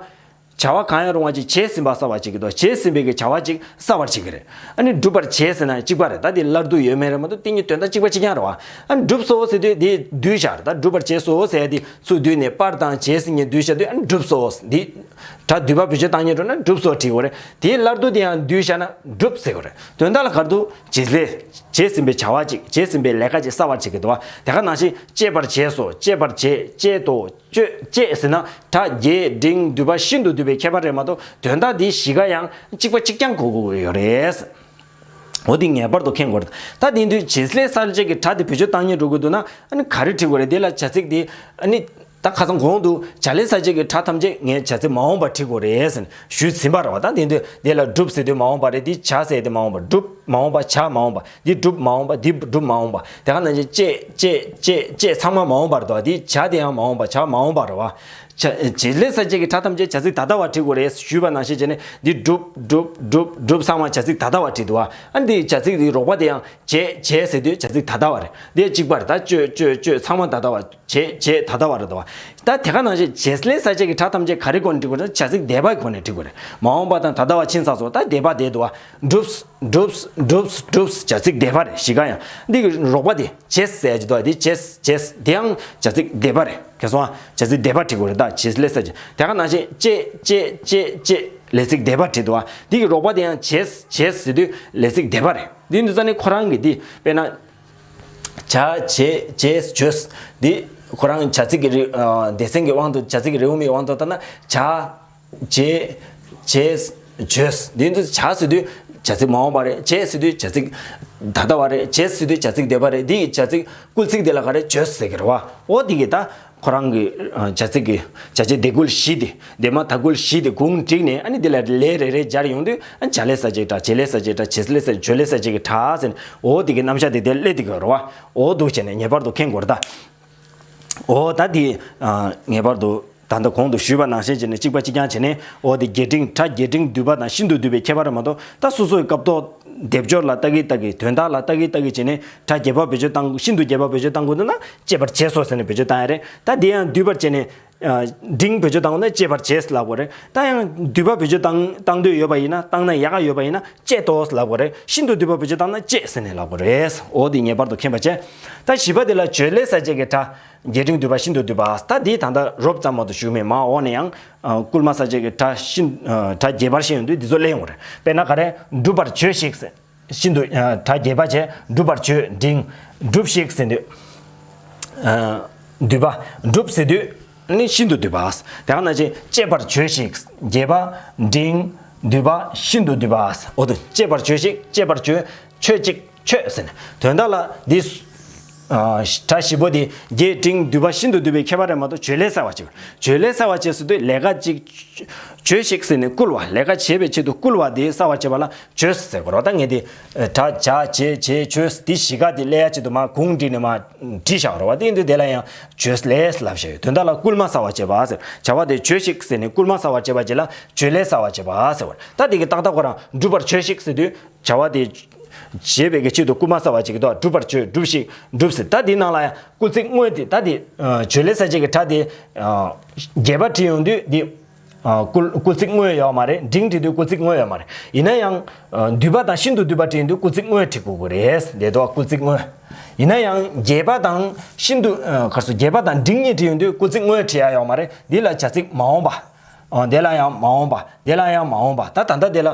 བྱ་བ་གང་ཡང་རུང་བ་ཅིག་བྱས་ཟིན་པ་གསལ་བར་བྱེད་ཀྱི་འདུག་བྱས་ཟིན་པའི་གི་བྱ་བ་ཅིག་གསལ་བར་བྱེད་ཀྱི་རེད། ཨ་ནི་སྒྲུབ་པར་བྱས་ཟེར་ན་གཅིག་པ་རེད། ད་དེ་སླར་བསྡུ་ཡོད་མེད་རེད་མ་གཏོགས་དེ་གཉིས་དོན་དག་གཅིག་པ་གཅིག་རྐྱང་རེད་བ། ཨ་ནི་སྒྲུབ་སོ་ཟེར་དུས་དེ་བསྡུས་བཞག་རེད། ད་སྒྲུབ་པར་བྱས་སོ་ཟེར་དེ་ཚུར་བསྡུས་ནས་པར་དང་བྱས་ཟེར་གཉིས་བསྡུས་བཞག་དུས་ཨ་ནི་སྒྲུབ་སོ། འདི་སྒྲ་བསྡུས་པ་བེད་སྤྱོད་བཏང་སྙིང་འདོད་ན་སྒྲུབ་སོ་བྲིས་དགོས་རེད། དེའི་སླར་བསྡུ་དེ་ཡང་བསྡུས་བཞག་ན་སྒྲུབ་ཟེར་དགོས་རེད། དོན་དག་ལ་ག་རེ་འདུག་བྱེད་ལས། བྱས་ཟིན་པའི་བྱ་བ་ཅིག་བྱས་ཟིན་པའི་ལས་ཀ་ཅིག་གསལ་བར་བྱེད་ཀྱི་འདུག་བ། དེ་ག་ནང་བཞིན་བཅད་པར་བྱས་སོ། བཅད་པར་བྱེད། བཅད་དོ། གཅོད། བཅད་ཟེར་ན་སྒྲ་རྒྱས་འབྲིང་བསྡུས་པ་ཤིན་ཏུ་བསྡུས་པའི་ཁྱད་པར་རེད་མ་གཏོགས་དོན་དག་འདི་བཞི་ཀ་ཡང་གཅིག་པ་གཅིག་རྐྱང་གོ་དགོས་ཀྱི་ཡོད་རེད། འོ་འདི་ངེས་པར་དུ་མཁྱེན་དགོས་རེད། ད་དེ་དུས་བྱེད་ལས་གསལ་བྱེད་ཀྱི་སྒྲ་དེ་བེད་སྤྱོད་བཏང་སྙིང་འདོད་ཀྱི་འདུག་ན་ཨ་ནི་ག་རེ་བྲིས་དགོས་རེད། དེ་ལ་བྱ་ཚིག་དེ་ཨ་ནི། ད་ཁ་སང་གོང་དུ་བྱ་ལས་གསལ་བྱེད་ཀྱི་སྒྲ་ཐམས་ཅད་ངས་བྱ་ཚིག་མ་འོངས་པ་བྲིས་དགོས་རེད་ཟེར་ནས་ཞུས་ཟིན་པ་རེད་བ། ད་དེ་དུས་དེ་ལ་སྒྲུབ་ཟེར་དུས་མ་འོངས་པ་རེད། འདི་བྱ་ཟེར་དུས་མ་འོངས་པ། སྒྲུབ་མ་འོངས་པ། བྱ་མ་འོངས་པ། འདི་སྒྲུབ་མ་འོངས་པ། འདི་སྒྲུབ་མ་འོངས་པ། དེ་ག་ནང་བཞིན་བཅད། བཅད། བཅད། བཅད་ཚང་མ་མ་འོངས་པ་རེད་དོ། འདི་བྱ་དེ་ཡང་མ་འོངས་པ། བྱ་མ་འོངས་པ་རེད་བ། བྱ་བྱེད་ལས་གསལ་བྱེད་ཀྱི་སྒྲ་ཐམས་ཅད་བྱ་ཚིག་ད་ལྟ་བ་བྲིས་དགོས་རེད་ཞུས་པ་ནང་བཞིན་བྱས་ནས་འདི་སྒྲུབ། སྒྲུབ། སྒྲུབ། སྒྲུབ་ཚང་མ་བྱ་ཚིག་ད་ལྟ་བ་བྲིས་འདུག་བ། ཨ་འདི་བྱ་ཚིག་འདི་རོགས་པ་དེ་ཡང་བྱས། བྱས་ཟེར་དུས་བྱ་ཚིག་ད་ལྟ་བ་རེད། འདི་གཅིག་པ་རེད། ད་གཅོད། གཅོད། གཅོད་ཚང་མ་ད་ལྟ་བ། བྱས། བྱས་ད་ལྟ་བ་རེད་དོ། ད་དེ་ག་ནང་བཞིན་བྱེད་ལས་གསལ་བྱེད་ཀྱི་སྒྲ་ཐམས་ཅད་ག་རེ་སྒོ་ནས་འབྲི་དགོས་རེད། བྱ་ཚིག་འདས་པའི་སྒོ་ནས་འབྲི་དགོས་རེད། མ་འོངས་པ་དང་ད་ལྟ་བ་ཕྱིན་ཚར་སོང་། ད་འདས་པ་བསྡད་འདུག་བ། བསྒྲུབས། བསྒྲུབས། བསྒྲུབས། བསྒྲུབས། བྱ་ཚིག་འདས་པ་རེད། གཞི་ག་ཡང་འདི་གི་རོགས་པ་དེ་བྱས་ཟེར་གྱི་འདུག་བ། དེ་བྱས། བྱས་དེ་ཡང་བྱ་ཚིག་འདས་པ་རེད། གལ་སོང་ཨ། བྱ་ཚིག་འདས་པ་འབྲི་དགོས་རེད། ད་བྱེད་ལས་གསལ་བྱེད་དེ་ག་ནང་བཞིན་བཅད། བཅད། བཅད། བཅད་ལས་ཚིག་འདས་པ་བྲིས་འདུག་བ། འདི་གི་རོགས་པ་དེ་ཡང་བྱས། བྱས་ཟེར་དུས་ལས་ཚིག་འདས་པ་རེད། འདི་འདི་ཙ་ནི་ཁོ་རང་གི་འདི་དཔེར་ན། བྱ་བྱེད་བྱས་བྱོས། འདི་ཁོ་རང་བྱ་ཚིག་གི་རི་ཨ་སྡེ་ཚན་གྱི་དབང་དུ། བྱ་ཚིག་གི་རེའུ་མིག་དབང་དུ་བཏང་ན། བྱ་བྱེད་བྱས་བྱོས། འདི་ཚོ་བྱ་ཟེར་དུས་བྱ་ཚིག་མ་འོངས་པ་རེད། བྱེད་ཟེར་དུས་བྱ་ཚིག་ད་ལྟ་བ་རེད། བྱས་ཟེར་དུས་བྱ་ཚིག་འདས་པ་རེད། འདི་ཡི་བྱ་ཚིག་སྐུལ་ཚིག་འདི་ལ་ག་རེ། བྱོས་ཟེར་གི་རེད་བ། འོ་འདི་གི་ད་ཁོ་རང་གི་ཨ་བྱ་ཚིག་གི་བྱ་བྱེད་སྡེ་ཁུལ་བཞི་དེ། སྡེ་མ་ད་ཁུལ་བཞི་དེ་གུང་བསྒྲིགས་ནས། ཨ་ནི་འདི་ལ་ལས་རེ་རེ་སྦྱར་ཡོང་དུས། ཨ་བྱ་ལས་གསལ་བྱེད་སྒྲ། བྱེད་ལས་གསལ་བྱེད་སྒྲ། བྱེད་ལས་གསལ། བྱོས་ལས་གསལ་བྱེད་ཀྱི་སྒྲ་ཟེར་ནས། འོ་འདི་གི་རྣམ་གཞག་དེ་དེ་སླེབས་བསྡད་ཀྱི་ཡོད་རེད་བ། འོ་འདུག་བྱས་ནས་ངེས་པར་དུ་མཁྱེན་དགོས་རེད་ད། འོ་ད་འདི་ཨ་ངེས་པར་དུ་ད་ལྟ་གོང་དུ་ཞུས་པ་ནང་བཞིན་བྱས་ནས་གཅིག་པ་གཅིག་རྐྱང་བྱས་ནས། འོ་འདི་རྒྱས་འབྲིང་། སྒྲ་རྒྱས་འབྲིང་འདུས་པ་དང་ཤིན་ཏུ་བསྡུས་པའི་ཁྱད་པར་རེད་མ་གཏོགས། ད་སོ་སོའི་སྐབས་ཐོག་སྡེབ་སྦྱོར་ལ་ལྟ་གི་ལྟ་གི། དོན་དག་ལ་ལྟ་གི་ལྟ་གི་བྱས་ནས། སྒྲ་རྒྱས་པ་བེད་སྤྱོད་བཏང་། ཤིན་ཏུ་རྒྱས་པ་བེད་སྤྱོད་བཏང་དགོས་འདུག་ན། བཅད་པར་བྱས་སོ་ཟེར་ནས་བེད་སྤྱོད་བཏང་ཡ་རེད། ད་འདི་ཡང་འདུས་པར་བྱས་ནས། ཨ་འབྲིང་བེད་སྤྱོད་བཏང་ན་བཅད་པར་བྱས་ལབ་དགོས་རེད། ད་ཡང་འདུས་པ་བེད་སྤྱོད་བཏང་བཏང་འདོད་ཡོད་པ་ཡིན་ན། བཏང་ན་ཡག་ག་ཡོད་པ་ཡིན་ན། བཅད་དོ་ལབ་དགོས་རེད། ཤིན་ཏུ་འདུས་པ་བེད་སྤྱོད་བཏང་ན་བཅད་ཟེར་ནས་ལབ་དགོས་རེད། འོ་འདི་ངེས་པར་དུ་མཁྱེན་པ་བྱས། ད་བཞི་པ་འདི་ལ་བྱོས་ལས་གསལ་བྱེད་ཀྱི་སྒྲ། རྒྱས་འབྲིང་འདུས་པ་ཤིན་ཏུ་བསྡུས་པ། ད་འདི་ད་ལྟ་རོབ་ཙམ་མ་གཏོགས་ཞུས་མེད། མར་འོག་ནས་ཡང་ཨ་སྐུལ་མ་གསལ་བྱེད་ཀྱི་སྒྲ་ཤིན་ཨ་སྒྲ་རྒྱས་པར་བཤད་ཡོང་དུས་འདི་ཚོ་སླེབས་ཡོང་གི་རེད། དཔེར་ན་ག་རེ། བསྒྲུབ་པར་བྱོས་ཤིག་ཟེར། ཤིན་ཏུ་ཨ་སྒྲ་རྒྱས་པ་བྱས། བསྒྲུབ་པར་བྱོས། འབྲིང་། སྒྲུབས་ཤིག་ཟེར་དུས། ཨ་འདུས་པ། བསྒྲུབས་ཟེར་དུས་ནི་ཤིན་ཏུ་བསྡུས་པ། དེ་ག་ནང་བཞིན་བཅད་པར་བྱོས་ཤིག། རྒྱས་པ། འབྲིང་། འདུས་པ། ཤིན་ཏུ་བསྡུས་པ། འོ་དེ་བཅད་པར་བྱོས་ཤིག། བཅད་པར་བྱོས། བྱོས་ཅིག། བྱོས་ཟེར་ནས། དོན་དག་ལ་འདི། ཨ་སྒྲ་བཞི་པོ་དེ་རྒྱས་འབྲིང་འདུས་པ་ཤིན་ཏུ་བསྡུས་པའི་ཁྱད་པར་རེད་མ་གཏོགས། བྱོས་ལས་གསལ་བར་བྱེད། བྱོས་ལས་གསལ་བར་བྱེད་ཟེར་དུས་ལས་ཀ་ཅིག་བྱོས་ཤིག་ཟེར་ནས་བསྐུལ་བ། ལས་ཀ་བྱེད་པའི་ཆེད་དུ་བསྐུལ་བ་དེ་གསལ་བར་བྱེད་པ་ལ་བྱོས་ཟེར་དགོས་རེད། ད་ངས་དེ་སྒྲ་བྱ་བྱེད་བྱས་བྱོས་འདི་བཞི་ཀ་དེ་སླེབས་ཡ་ཆེད་དུ་མར་གུང་བསྒྲིགས་ནས་མར་བྲིས་བཞག་རེད་བ། དེ་ཡིན་དུས་དེ་ལ་ཡང་བྱོས་ལས་ལབ་བཞག་ཡོད། དོན་དག་ལ་བསྐུལ་མ་གསལ་བར་བྱེད་པ་ཟེར། བྱ་བ་དེ་བྱོས་ཤིག་ཟེར་ནས་བསྐུལ་མ་གསལ་བར་བྱེད་པ་ཅིག་ལ་བྱོས་ལས་གསལ་བར་བྱེད་པ་ཟེར་བ་རེད། ད་དེ་གི་ཏག་ཏག་ཁོ་རང་བསྒྲུབ་པར་བྱོས་ཤིག་ཟེར་དུས། བྱ་བ་དེ་བྱེད་པའི་གི་ཆེད་དུ་བསྐུལ་མ་གསལ་བར་བྱེད་ཀྱི་འདུག། བསྒྲུབ་པར་བྱོས། སྒྲུབས་ཤིག། སྒྲུབས་ཟེར། ད་དེའི་ནང་ལ་ཡང་སྐུལ་ཚིག་དངོས་དེ། ད་དེ་ཨ་བྱོས་ལས་གསལ་བྱེད་ཀྱི་སྒྲ་དེ་ཨ་རྒྱས་པ་བྲིས་ཡོང་དུས་དེ་ཨ་སྐུལ་སྐུལ་ཚིག་དངོས་ཡོད་མ་རེད། འབྲིང་བྲིས་དུས་སྐུལ་ཚིག་དངོས་ཡོད་མ་རེད། ཡིན་ན་ཡང་ཨ་འདུས་པ་དང་ཤིན་ཏུ་བསྡུས་པ་བྲིས་ཡོང་དུས་སྐུལ་ཚིག་དངོས་བྲིས་དགོས་ཀྱི་རེད། དེ་དུ་བ་སྐུལ་ཚིག་དངོས། ཡིན་ན་ཡང་རྒྱས་པ་དང་ཤིན་ཏུ་ཨ་ག་རེ་ཟེར། རྒྱས་པ་དང་འབྲིང་གཉིས་བྲིས་ཡོང་དུས་སྐུལ་ཚིག་དངོས་བྲིས་ཡ་ཡོད་མ་རེད། འདི་ལ་བྱ་ཚིག་མ་འོངས་པ། ཨ་དེ་ལ་ཡང་མ་འོངས་པ། དེ་ལ་ཡང་མ་འོངས་པ། ད་ད་ལྟ་དེ་ལ།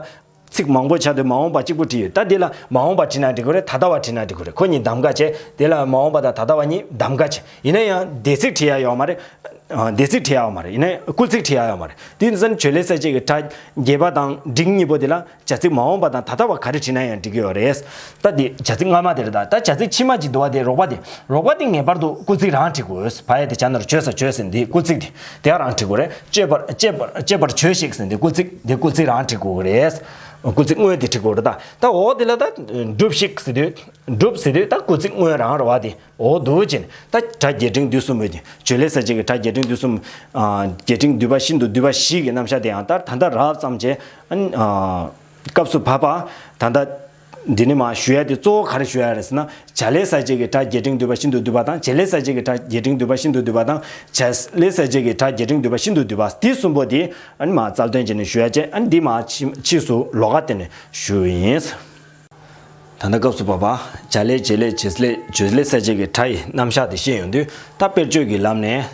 ཚིག་མང་པོ་ཆགས་དུས་མ་འོངས་པ་གཅིག་པུ་བྲིས་ཡོད། ད་འདི་ལ་མ་འོངས་པ་བྲིས་ན་འགྲིག་གི་རེད། ད་ལྟ་བ་བྲིས་ན་འགྲིག་གི་རེད། ཁོ་གཉིས་གདམ་ག་བྱས། དེ་ལ་མ་འོངས་པ་དང་ད་ལྟ་བ་གཉིས་གདམ་ག་བྱས། ཡིན་ན་ཡང་འདས་ཚིག་བྲིས་ཡ་ཡོད་མ་རེད། ཨ་འདས་ཚིག་བྲིས་ཡ་ཡོད་མ་རེད། ཡིན་ན་ཡང་སྐུལ་ཚིག་བྲིས་ཡ་ཡོད་མ་རེད། དེ་ཡིན་ཙང་བྱོས་ལས་གསལ་བྱེད་ཀྱི་སྒྲ་རྒྱས་པ་དང་འབྲིང་གཉིས་པོ་དེ་ལ་བྱ་ཚིག་མ་འོངས་པ་དང་ད་ལྟ་བ་ག་རེ་བྲིས་ན་ཡང་འགྲིག་གི་ཡོད་རེད། ད་འདི་བྱ་ཚིག་སྔ་མ་དེ་རེད། ད་ད་བྱ་ཚིག་ཕྱི་མ་ཅིག་འདུག་བ། དེ་རོགས་པ་དེ། རོགས་པ་དེ་ངེས་པར་དུ་སྐུལ་ཚིག་རང་བྲིས་དགོས། བ་ཡ་དེ་བྱ་ན་རོ་བྱོས་ས་བྱོས་ཟེར་འདི་སྐུལ་ཚིག་དེ་དེ་རང་བྲིས་དགོས་རེད། བཅད་པར་བཅད་པར་བཅད་པར་བྱོས་ཤིག་ཟེར་འདི་སྐུལ་ཚིག་དེ་སྐུལ་ཚིག་རང་བྲིས་དགོས་རེད། སྐུལ་ཚིག་དངོས་དེ་བྲིས་དགོས་རེད། ད་ད་འོ་དེ་ལ་ད་སྒྲུབས་ཤིག་ཟེར་དུས། སྒྲུབས་ཟེར་དུས་ད་སྐུལ་ཚིག་དངོས་རང་རེད་བ། དེ་འོ་འདུག་ཅེ་ན། ད་སྒྲ་རྒྱས་འབྲིང་བསྡུས་གསུམ་པོ་དེ། བྱོས་ལས་གསལ་བྱེད་ཀྱི་སྒྲ་རྒྱས་འབྲིང་བསྡུས་གསུམ། ཨ་རྒྱས་འབྲིང་བསྡུས་པ་ཤིན་ཏུ་བསྡུས་པ་བཞི་གི་རྣམ་གཞག་དེ་ཡང་ད་ད་ལྟ་རགས་ཙམ་བྱས། ཨ་ནི་ཨ་སྐབས་སུ་བབ་པ། ད་ལྟ་འདི་ནས་མར་ཞུ་ཡ་དེ་གཙོ་བོ་ག་རེ་ཞུ་ཡ་རེད་ཟེར་ན། བྱ་ལས་གསལ་བྱེད་ཀྱི་སྒྲ་རྒྱས་འབྲིང་བསྡུས་པ་ཤིན་ཏུ་བསྡུས་པ་དང་། བྱེད་ལས་གསལ་བྱེད་ཀྱི་སྒྲ་རྒྱས་འབྲིང་བསྡུས་པ་ཤིན་ཏུ་བསྡུས་པ་དང་། བྱ་ལས་གསལ་བྱེད་ཀྱི་སྒྲ་རྒྱས་འབྲིང་བསྡུས་པ་ཤིན་ཏུ་བསྡུས་པ། འདི་གསུམ་པོ་དེ་ཨ་ནི་མར་རྩལ་འདོན་བྱས་ནས་ཞུ་ཡ་བྱས། ཨ་ནི་འདི་མར་ཕྱི་ཕྱིས་སུ་ལོགས་ཀ་བསྟན་ནས་ཞུ་ཡིན། ད་ལྟ་སྐབས་སུ་བབ་པ། བྱ་ལས་བྱེད་ལས་བྱེད་ལས་བྱོས་ལས་གསལ་བྱེད་ཀྱི་སྒྲ་ཡི་རྣམ་གཞག་དེ་བཤད་ཡོང་དུས། ད་དཔེར་བརྗོད་ཀྱི་ལམ་ནས་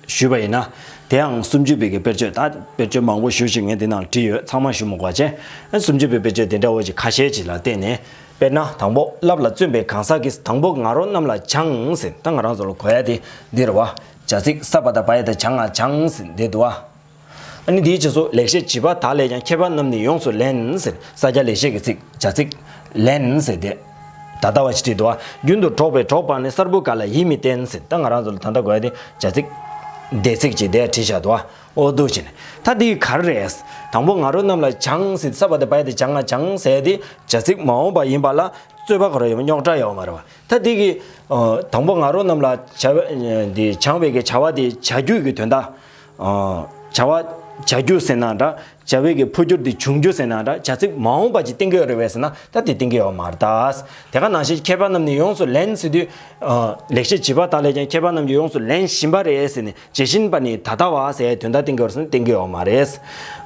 ཞུས་པ་ཡིན་ན། དེའང་སུམ་ཅུ་པའི་གི་དཔེར་བརྗོད། ད་དཔེར་བརྗོད་མང་པོ་ཞེ་ཅིག་ངས་འདི་ནང་བྲིས་ཡོད། ཚང་མ་ཞུ་མི་དགོས་པ་བྱས། ཨ་སུམ་ཅུ་པའི་དཔེར་བརྗོད་དེ་འདྲ་བོ་ཅིག་ཁ་ཤས་ཅིག་ལ་བརྟེན་ནས། དཔེར་ན་དང་པོ། བསླབ་ལ་བརྩོན་པའི་གང་ཟག་གིས། དང་པོ་ང་རོ་རྣམས་ལ་སྦྱངས་ཟེར། ད་ང་རང་ཚོ་ལ་གོ་ཡ་དེ་འདི་རེད་བ། བྱ་ཚིག་ས་པ་ད་བ་ཡ་ད་སྦྱང་ང་སྦྱངས་ཟེར་འདི་འདུག་བ། ཨ་ནི་དེའི་རྗེས་སུ། ལེགས་བཤད་བྱིས་པ་དག་ལས་ཀྱང་། མཁས་པ་རྣམས་ནི་ཡོངས་སུ་ལེན་ཟེར། ས་སྐྱ་ལེགས་བཤད་ཀྱི་ཚིག་བྱ་ཚིག་ལེན་ཟེར་དེ། ད་ལྟ་བ་ཅིག་བྲིས་འདུག་བ། རྒྱུན་དུ་གྲོགས་པའི་གྲོགས་པ་ནི། གསར་བུ་འགའ་ལ་ཡིད་མི་བརྟན་ཟེར། ད་ང་རང་ཚོ་ལ་ད་ལྟ་དགོས་ཡ་དེ་བྱ་ཚིག་འདས་ཚིག་ཅིག་དེ་བྲིས་བཞག་འདུག་བ། ཨོ་འདུག་བྱས་ནས། ད་འདི་ག་རེ་རེད། དང་པོ་ང་རོ་རྣམས་ལ་སྦྱངས་ཟེར། ས་པ་ད་བ་ཡ་ད་སྦྱང་ང་སྦྱངས་ཟེར་དེ་བྱ་ཚིག་མ་འོངས་པ་ཡིན་པ་ལ། རྩོད་པ་ག་རེ་ཡོད། རྙོག་དྲ་ཡོད་མ་རེད་བ། ད་འདི་གི་ཨ་དང་པོ་ང་རོ་རྣམས་ལ་བྱ་བ་འདི་སྦྱང་བའི་གི་བྱ་བ་དེ་བྱ་རྒྱུད་ཀྱི་དོན་དག། ཨ་བྱ་བ་བྱ་རྒྱུ་ཟེར་ན་འདྲ། བྱ་བའི་གི་འཕོ་འགྱུར་དེ་འབྱུང་རྒྱུ་ཟེར་ན་འདྲ། བྱ་ཚིག་མ་འོངས་པ་ཅིག་བསྟན་གྱི་ཡོད་རེད་པས་ཟེར་ན། ད་དེ་བསྟན་གྱི་ཡོད་མ་རེད་ད། དེ་ག་ནང་བཞིན་མཁས་པ་རྣམས་ནི་ཡོངས་སུ་ལེན་ཟེར་དུས། ཨ་ལེགས་བཤད་བྱིས་པ་དག་ལས་ཀྱང་། མཁས་པ་རྣམས་ཀྱིས་ཡོངས་སུ་ལེན་བཞིན་པ་རེད་ཟེར་ནས། བྱེད་བཞིན་པ་ནི་ད་ལྟ་བ་ཟེར་དོན་དག་བསྟན་གྱི་ཡོད་རེད་ཟེར་ན། བསྟན་གྱི་ཡོད་མ་རེད།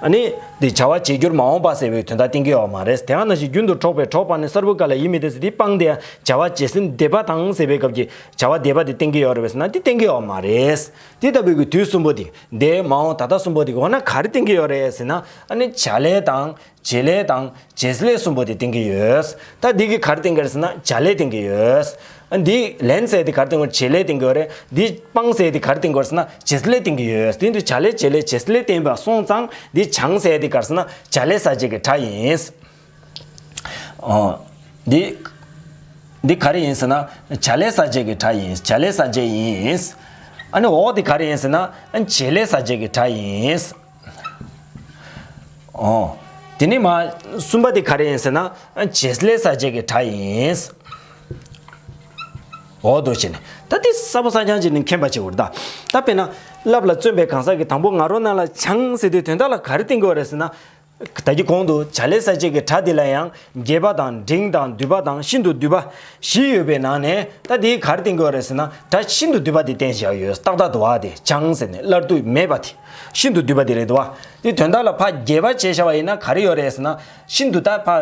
ཨ་ནི་འདི་བྱ་བ་བྱེད་འགྱུར་མ་འོངས་པ་ཟེར་བའི་དོན་དག་བསྟན་གྱི་ཡོད་མ་རེད། དེ་ག་ནང་བཞིན་རྒྱུན་དུ་གྲོགས་པའི་གྲོགས་པ་ནི། གསར་བུ་འགའ་ལ་ཡིད་མི་བརྟན་ཟེར། འདི་སྤངས་ཏེ་བྱ་བ་བྱེད་ཟིན་འདས་པ་དང་ཟེར་བའི་སྐབས་ཀྱི་བྱ་བ་འདས་པ་དེ་བསྟན་གྱི་ཡོད་རེད་པས་ཟེར་ན། འདི་བསྟན་གྱི་ཡོད་མ་རེད། དེ་ལྟ་བུའི་གི་དུས་གསུམ་པོ་དེ། འདས་མ་འོངས་ད་ལྟ་གསུམ་པོ་དེ་འོ་ན་ག་རེ་བསྟན་གྱི་ཡོད་རེད་ཟེར་ན། ཨ་ནི་བྱ་ལས་དང་བྱེད་ལས་དང་བྱེད་ལས་གསུམ་པོ་དེ་བསྟན་གྱི་ཡོད། ད་འདི་གི་ག་རེ་བསྟན་གྱི་རེད་ཟེར་ན། བྱ་ལས་བསྟན་གྱི་ཡོད། འདི་ལན་ཟེར་དེ་ག་རེ་བསྟན་གྱི་ཡོད། བྱེད་ལས་བསྟན་གྱི་ཡོད་རེད། འདི་སྤང་ཟེར་དེ་ག་རེ་བསྟན་གྱི་ཡོད་ཟེར་ན་བྱེད་ལས་བསྟན་གྱི་ཡོད། དེ་འདི་བྱ་ལས་བྱེད་ལས་བྱེད་ལས་བསྟན་པ་སོང་ཙང་འདི་བྱང་ཟེར་དེ་ག་རེ་ཟེར་ན་བྱ་ལས་གསལ་བྱེད་ཀྱི་སྒྲ་ཡིན། ཨོ། འདི་འདི་ག་རེ་ཡིན་ཟེར་ན་བྱ་ལས་གསལ་བྱེད་ཀྱི་སྒྲ་ཡིན། བྱ་ལས་གསལ་བྱེད་ཡིན། ཨ་ནི་འོག་འདི་ག་རེ་ཡིན་ཟེར་ན་བྱེད་ལས་གསལ་བྱེད་ཀྱི་སྒྲ་ཡིན། ཨོ། དེ་ནས་མ་གསུམ་པ་དེ་ག་རེ་ཡིན་ཟེར་ན་བྱེད་ལས་གསལ་བྱེད་ཀྱི་སྒྲ་ཡིན། འོ་འདུག་བྱས་ནས་ད་དེ་གསལ་པོ་གསལ་རྐྱང་བྱས་ནས་མཁྱེན་པ་བྱེད་དགོས་རེད་ད། ད་དཔེར་ན་བསླབ་ལ་བརྩོན་པའི་གང་ཟག་གིས་དང་པོ་ང་རོ་རྣམས་ལ་བྱང་ཟེར་དུས་དོན་དག་ལ་ག་རེ་བསྟན་གྱི་ཡོད་རེད་ཟེར་ན། ད་གིན་གོང་དུ་བྱ་ལས་གསལ་བྱེད་ཀྱི་སྒྲ་འདི་ལ་ཡང་རྒྱས་པ་དང་འབྲིང་དང་བསྡུས་པ་དང་ཤིན་ཏུ་བསྡུས་པ་བཞི་ཡོད་པའི་ནང་ནས་ད་དེའི་ག་རེ་བསྟན་གྱི་ཡོད་རེད་ཟེར་ན་སྒྲ་ཤིན་ཏུ་བསྡུས་པ་དེ་བསྟན་བཞག་ཡོད། ཏག་ཏག་འདུག་བ། དེ་བྱང་ཟེར་ནས་སླར་བསྡུ་མེད་པ་དེ་ཤིན་ཏུ་བསྡུས་པ་དེ་རེད་འདུག་བ། དེ་དོན་དག་ལ་ཕར་རྒྱས་པ་བྱས་བཞག་པ་ཡིན་ན་ག་རེ་ཡོད་རེད་ཟེར་ན་ཤིན་ཏུ་ད་ཕར་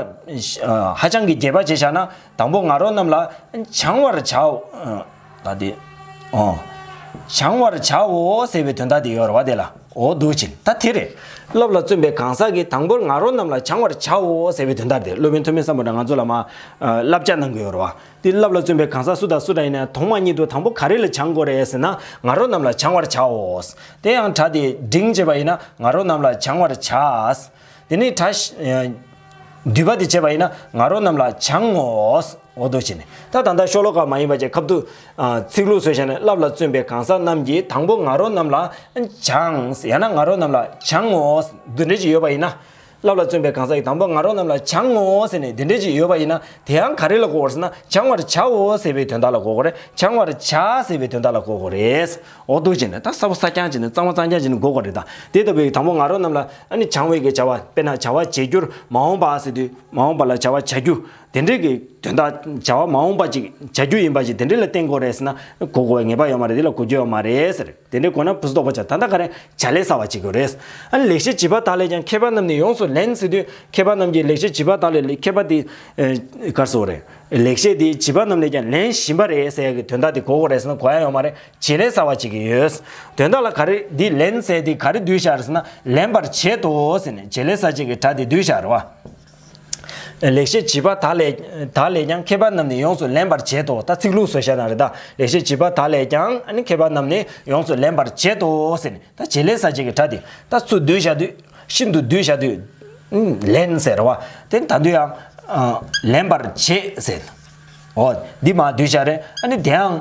ཧ་ཅང་གི་རྒྱས་པ་བྱས་བཞག་ན། དང་པོ་ང་རོ་རྣམས་ལ་བྱང་བར་བྱའོ། ད་དེ། ཨོ། བྱང་བར་བྱའོ་ཟེར་བའི་དོན་དག་དེ་ཡོད་རེད་བ་དེ་ལ། འོ་འདུག་བྱས་ད་དེ་རེད། བསླབ་ལ་བརྩོན་པའི་གང་ཟག་གིས་དང་པོར་ང་རོ་རྣམས་ལ་བྱང་བར་བྱའོ་ཟེར་བའི་དོན་དག་དེ་སློབ་དཔོན་ཐོན་མི་སམ་བྷོ་ཊ་ང་ཚོ་ལ་མ་བསླབ་བྱ་གནང་གི་ཡོད་རེད་བ། དེ་བསླབ་ལ་བརྩོན་པའི་གང་ཟག་སུ་དང་སུ་འདྲ་ཡིན་ན་ཐོག་མ་ཉིད་དུ་དང་པོ་ག་རེ་ལ་བྱང་དགོས་རེད་ཟེར་ན་ང་རོ་རྣམས་ལ་བྱང་བར་བྱའོ། དེ་ཡང་སྒྲ་དེ་འབྲིང་བྱས་པ་ཡིན་ན་ང་རོ་རྣམས་ལ་བྱང་བར་བྱ། དེ་ནས་ད་བསྡུས་པ་དེ་བྱས་པ་ཡིན་ན་ང་རོ་རྣམས་ལ་བྱང་ངོ་། འོ་འདུག་བྱས་ནས་ད་ད་ལྟ་ཤོ་ལོ་ཀ་མ་ཡིན་པ་བྱས་ཁ་བསྡུ་ཚིག་ལྷུག་བཟོས་བྱས་ནས་བསླབ་ལ་བརྩོན་པའི་གང་ཟག་རྣམས་ཀྱིས་དང་པོ་ང་རོ་རྣམས་ལ་བྱང་ཡང་ན་ང་རོ་རྣམས་ལ་བྱང་ངོ་འདི་འདྲ་ཅིག་ཡོད་པ་ཡིན་ན། བསླབ་ལ་བརྩོན་པའི་གང་ཟག་གིས་དང་པོ་ང་རོ་རྣམས་ལ་བྱང་ངོ་ཟེར་ནས་འདི་འདྲ་ཅིག་ཡོད་པ་ཡིན་ན་དེ་ཡང་ག་རེ་ལ་གོ་དགོས་རེད་ཟེར་ན་བྱང་བར་བྱའོ་ཟེར་བའི་དོན་དག་ལ་གོ་དགོས་རེད། བྱང་བར་བྱ་ཟེར་བའི་དོན་དག་ལ་གོ་དགོས་རེད། འོ་འདུག་བྱས་ནས་ད་གསལ་པོ་གསལ་རྐྱང་བྱས་ནས་གཙང་མ་གཙང་རྐྱང་བྱས་ནས་གོ་དགོས་རེད་ད། དེ་ལྟ་བུའི་དང་པོ་ང་རོ་རྣམས་ལ་ཨ་ནི་བྱང་བའི་གི་བྱ་བ་དཔེར་ན་བྱ་བ་བྱེད་རྒྱུར་མ་འོངས་པ་ཟེར་དུས་མ་འོངས་པ་ལ་བྱ་བ་བྱ་རྒྱུ་དེ་འདྲའི་གི་དོན་དག་བྱ་བ་མ་འོངས་པ་ཅིག་བྱ་རྒྱུ་ཡིན་པ་ཅིག་དེ་འདྲའི་ལ་བརྟེན་དགོས་རེད་ཟེར་ན་གོ་དགོས་པའི་ངེས་པ་ཡོད་མ་རེད། དེ་ལ་གོ་རྒྱུ་ཡོད་མ་རེད་ཟེར། དེ་འདྲའི་གོ་ན་ཕུན་སུམ་ཚོགས་པ་ཆགས། ད་ལྟ་ག་རེ་བྱ་ལས་གསལ་བ་བྱེད་དགོས་རེད། ཨ་ནི་ལེགས་བཤད་བྱིས་པ་དག་ལས་ཀྱང་མཁས་པ་རྣམས་ནི་ཡོངས་སུ་ལེན་ཟེར་དུས་མཁས་པ་རྣམས་ཀྱིས་ལེགས་བཤད་བྱིས་པ་དག་ལས་མཁས་པ་དེ་ག་རེ་ཟེར་དགོས་རེད། ལེགས་བཤད་དེ་བྱིས་པ་རྣམས་ལས་ཀྱང་ལེན་བཞིན་པ་རེད་ཟེར་ཡག་གི་དོན་དག་དེ་གོ་དགོས་རེད་ཟེར་ན་གོ་ཡ་ཡོད་མ་རེད། བྱེད་ལས་གསལ་བ་བྱེད་ཀྱི་ཡོད། དོན་དག་ལ་ག་རེ་འདི་ལེན་ཟེར་དེ་ག་རེ་བསྡུས་བཞག་རེད་ཟེར་ན་ལེན་པར་བྱེད་དོ་ཟེར་ནས་བྱེད་ལས་གསལ་བྱེད་ཀྱི་སྒྲ་དེ་བསྡུས་བཞག་རེད་བ། ལེགས་བཤད་བྱིས་པ་དག་ལས་དག་ལས་ཀྱང་མཁས་པ་རྣམས་ནི་ཡོངས་སུ་ལེན་པར་བྱེད་དོ། ད་ཚིག་ལྷུག་བཟོས་བཞག་ན་རེད་ད། ལེགས་བཤད་བྱིས་པ་དག་ལས་ཀྱང་ཨ་ནི་མཁས་པ་རྣམས་ནི་ཡོངས་སུ་ལེན་པར་བྱེད་དོ་ཟེར་ནས་ད་བྱེད་ལས་གསལ་བྱེད་ཀྱི་སྒྲ་དེ་ད་ཚུར་བསྡུས་བཞག་དུས་ཤིན་ཏུ་བསྡུས་བཞག་དུས་ལེན་ཟེར་བ་དེ་ད་དུང་ཡང་ལེན་པར་བྱེད་ཟེར། འོ་འདི་མ་བསྡུས་བཞག་རེད། ཨ་ནི་དེའང་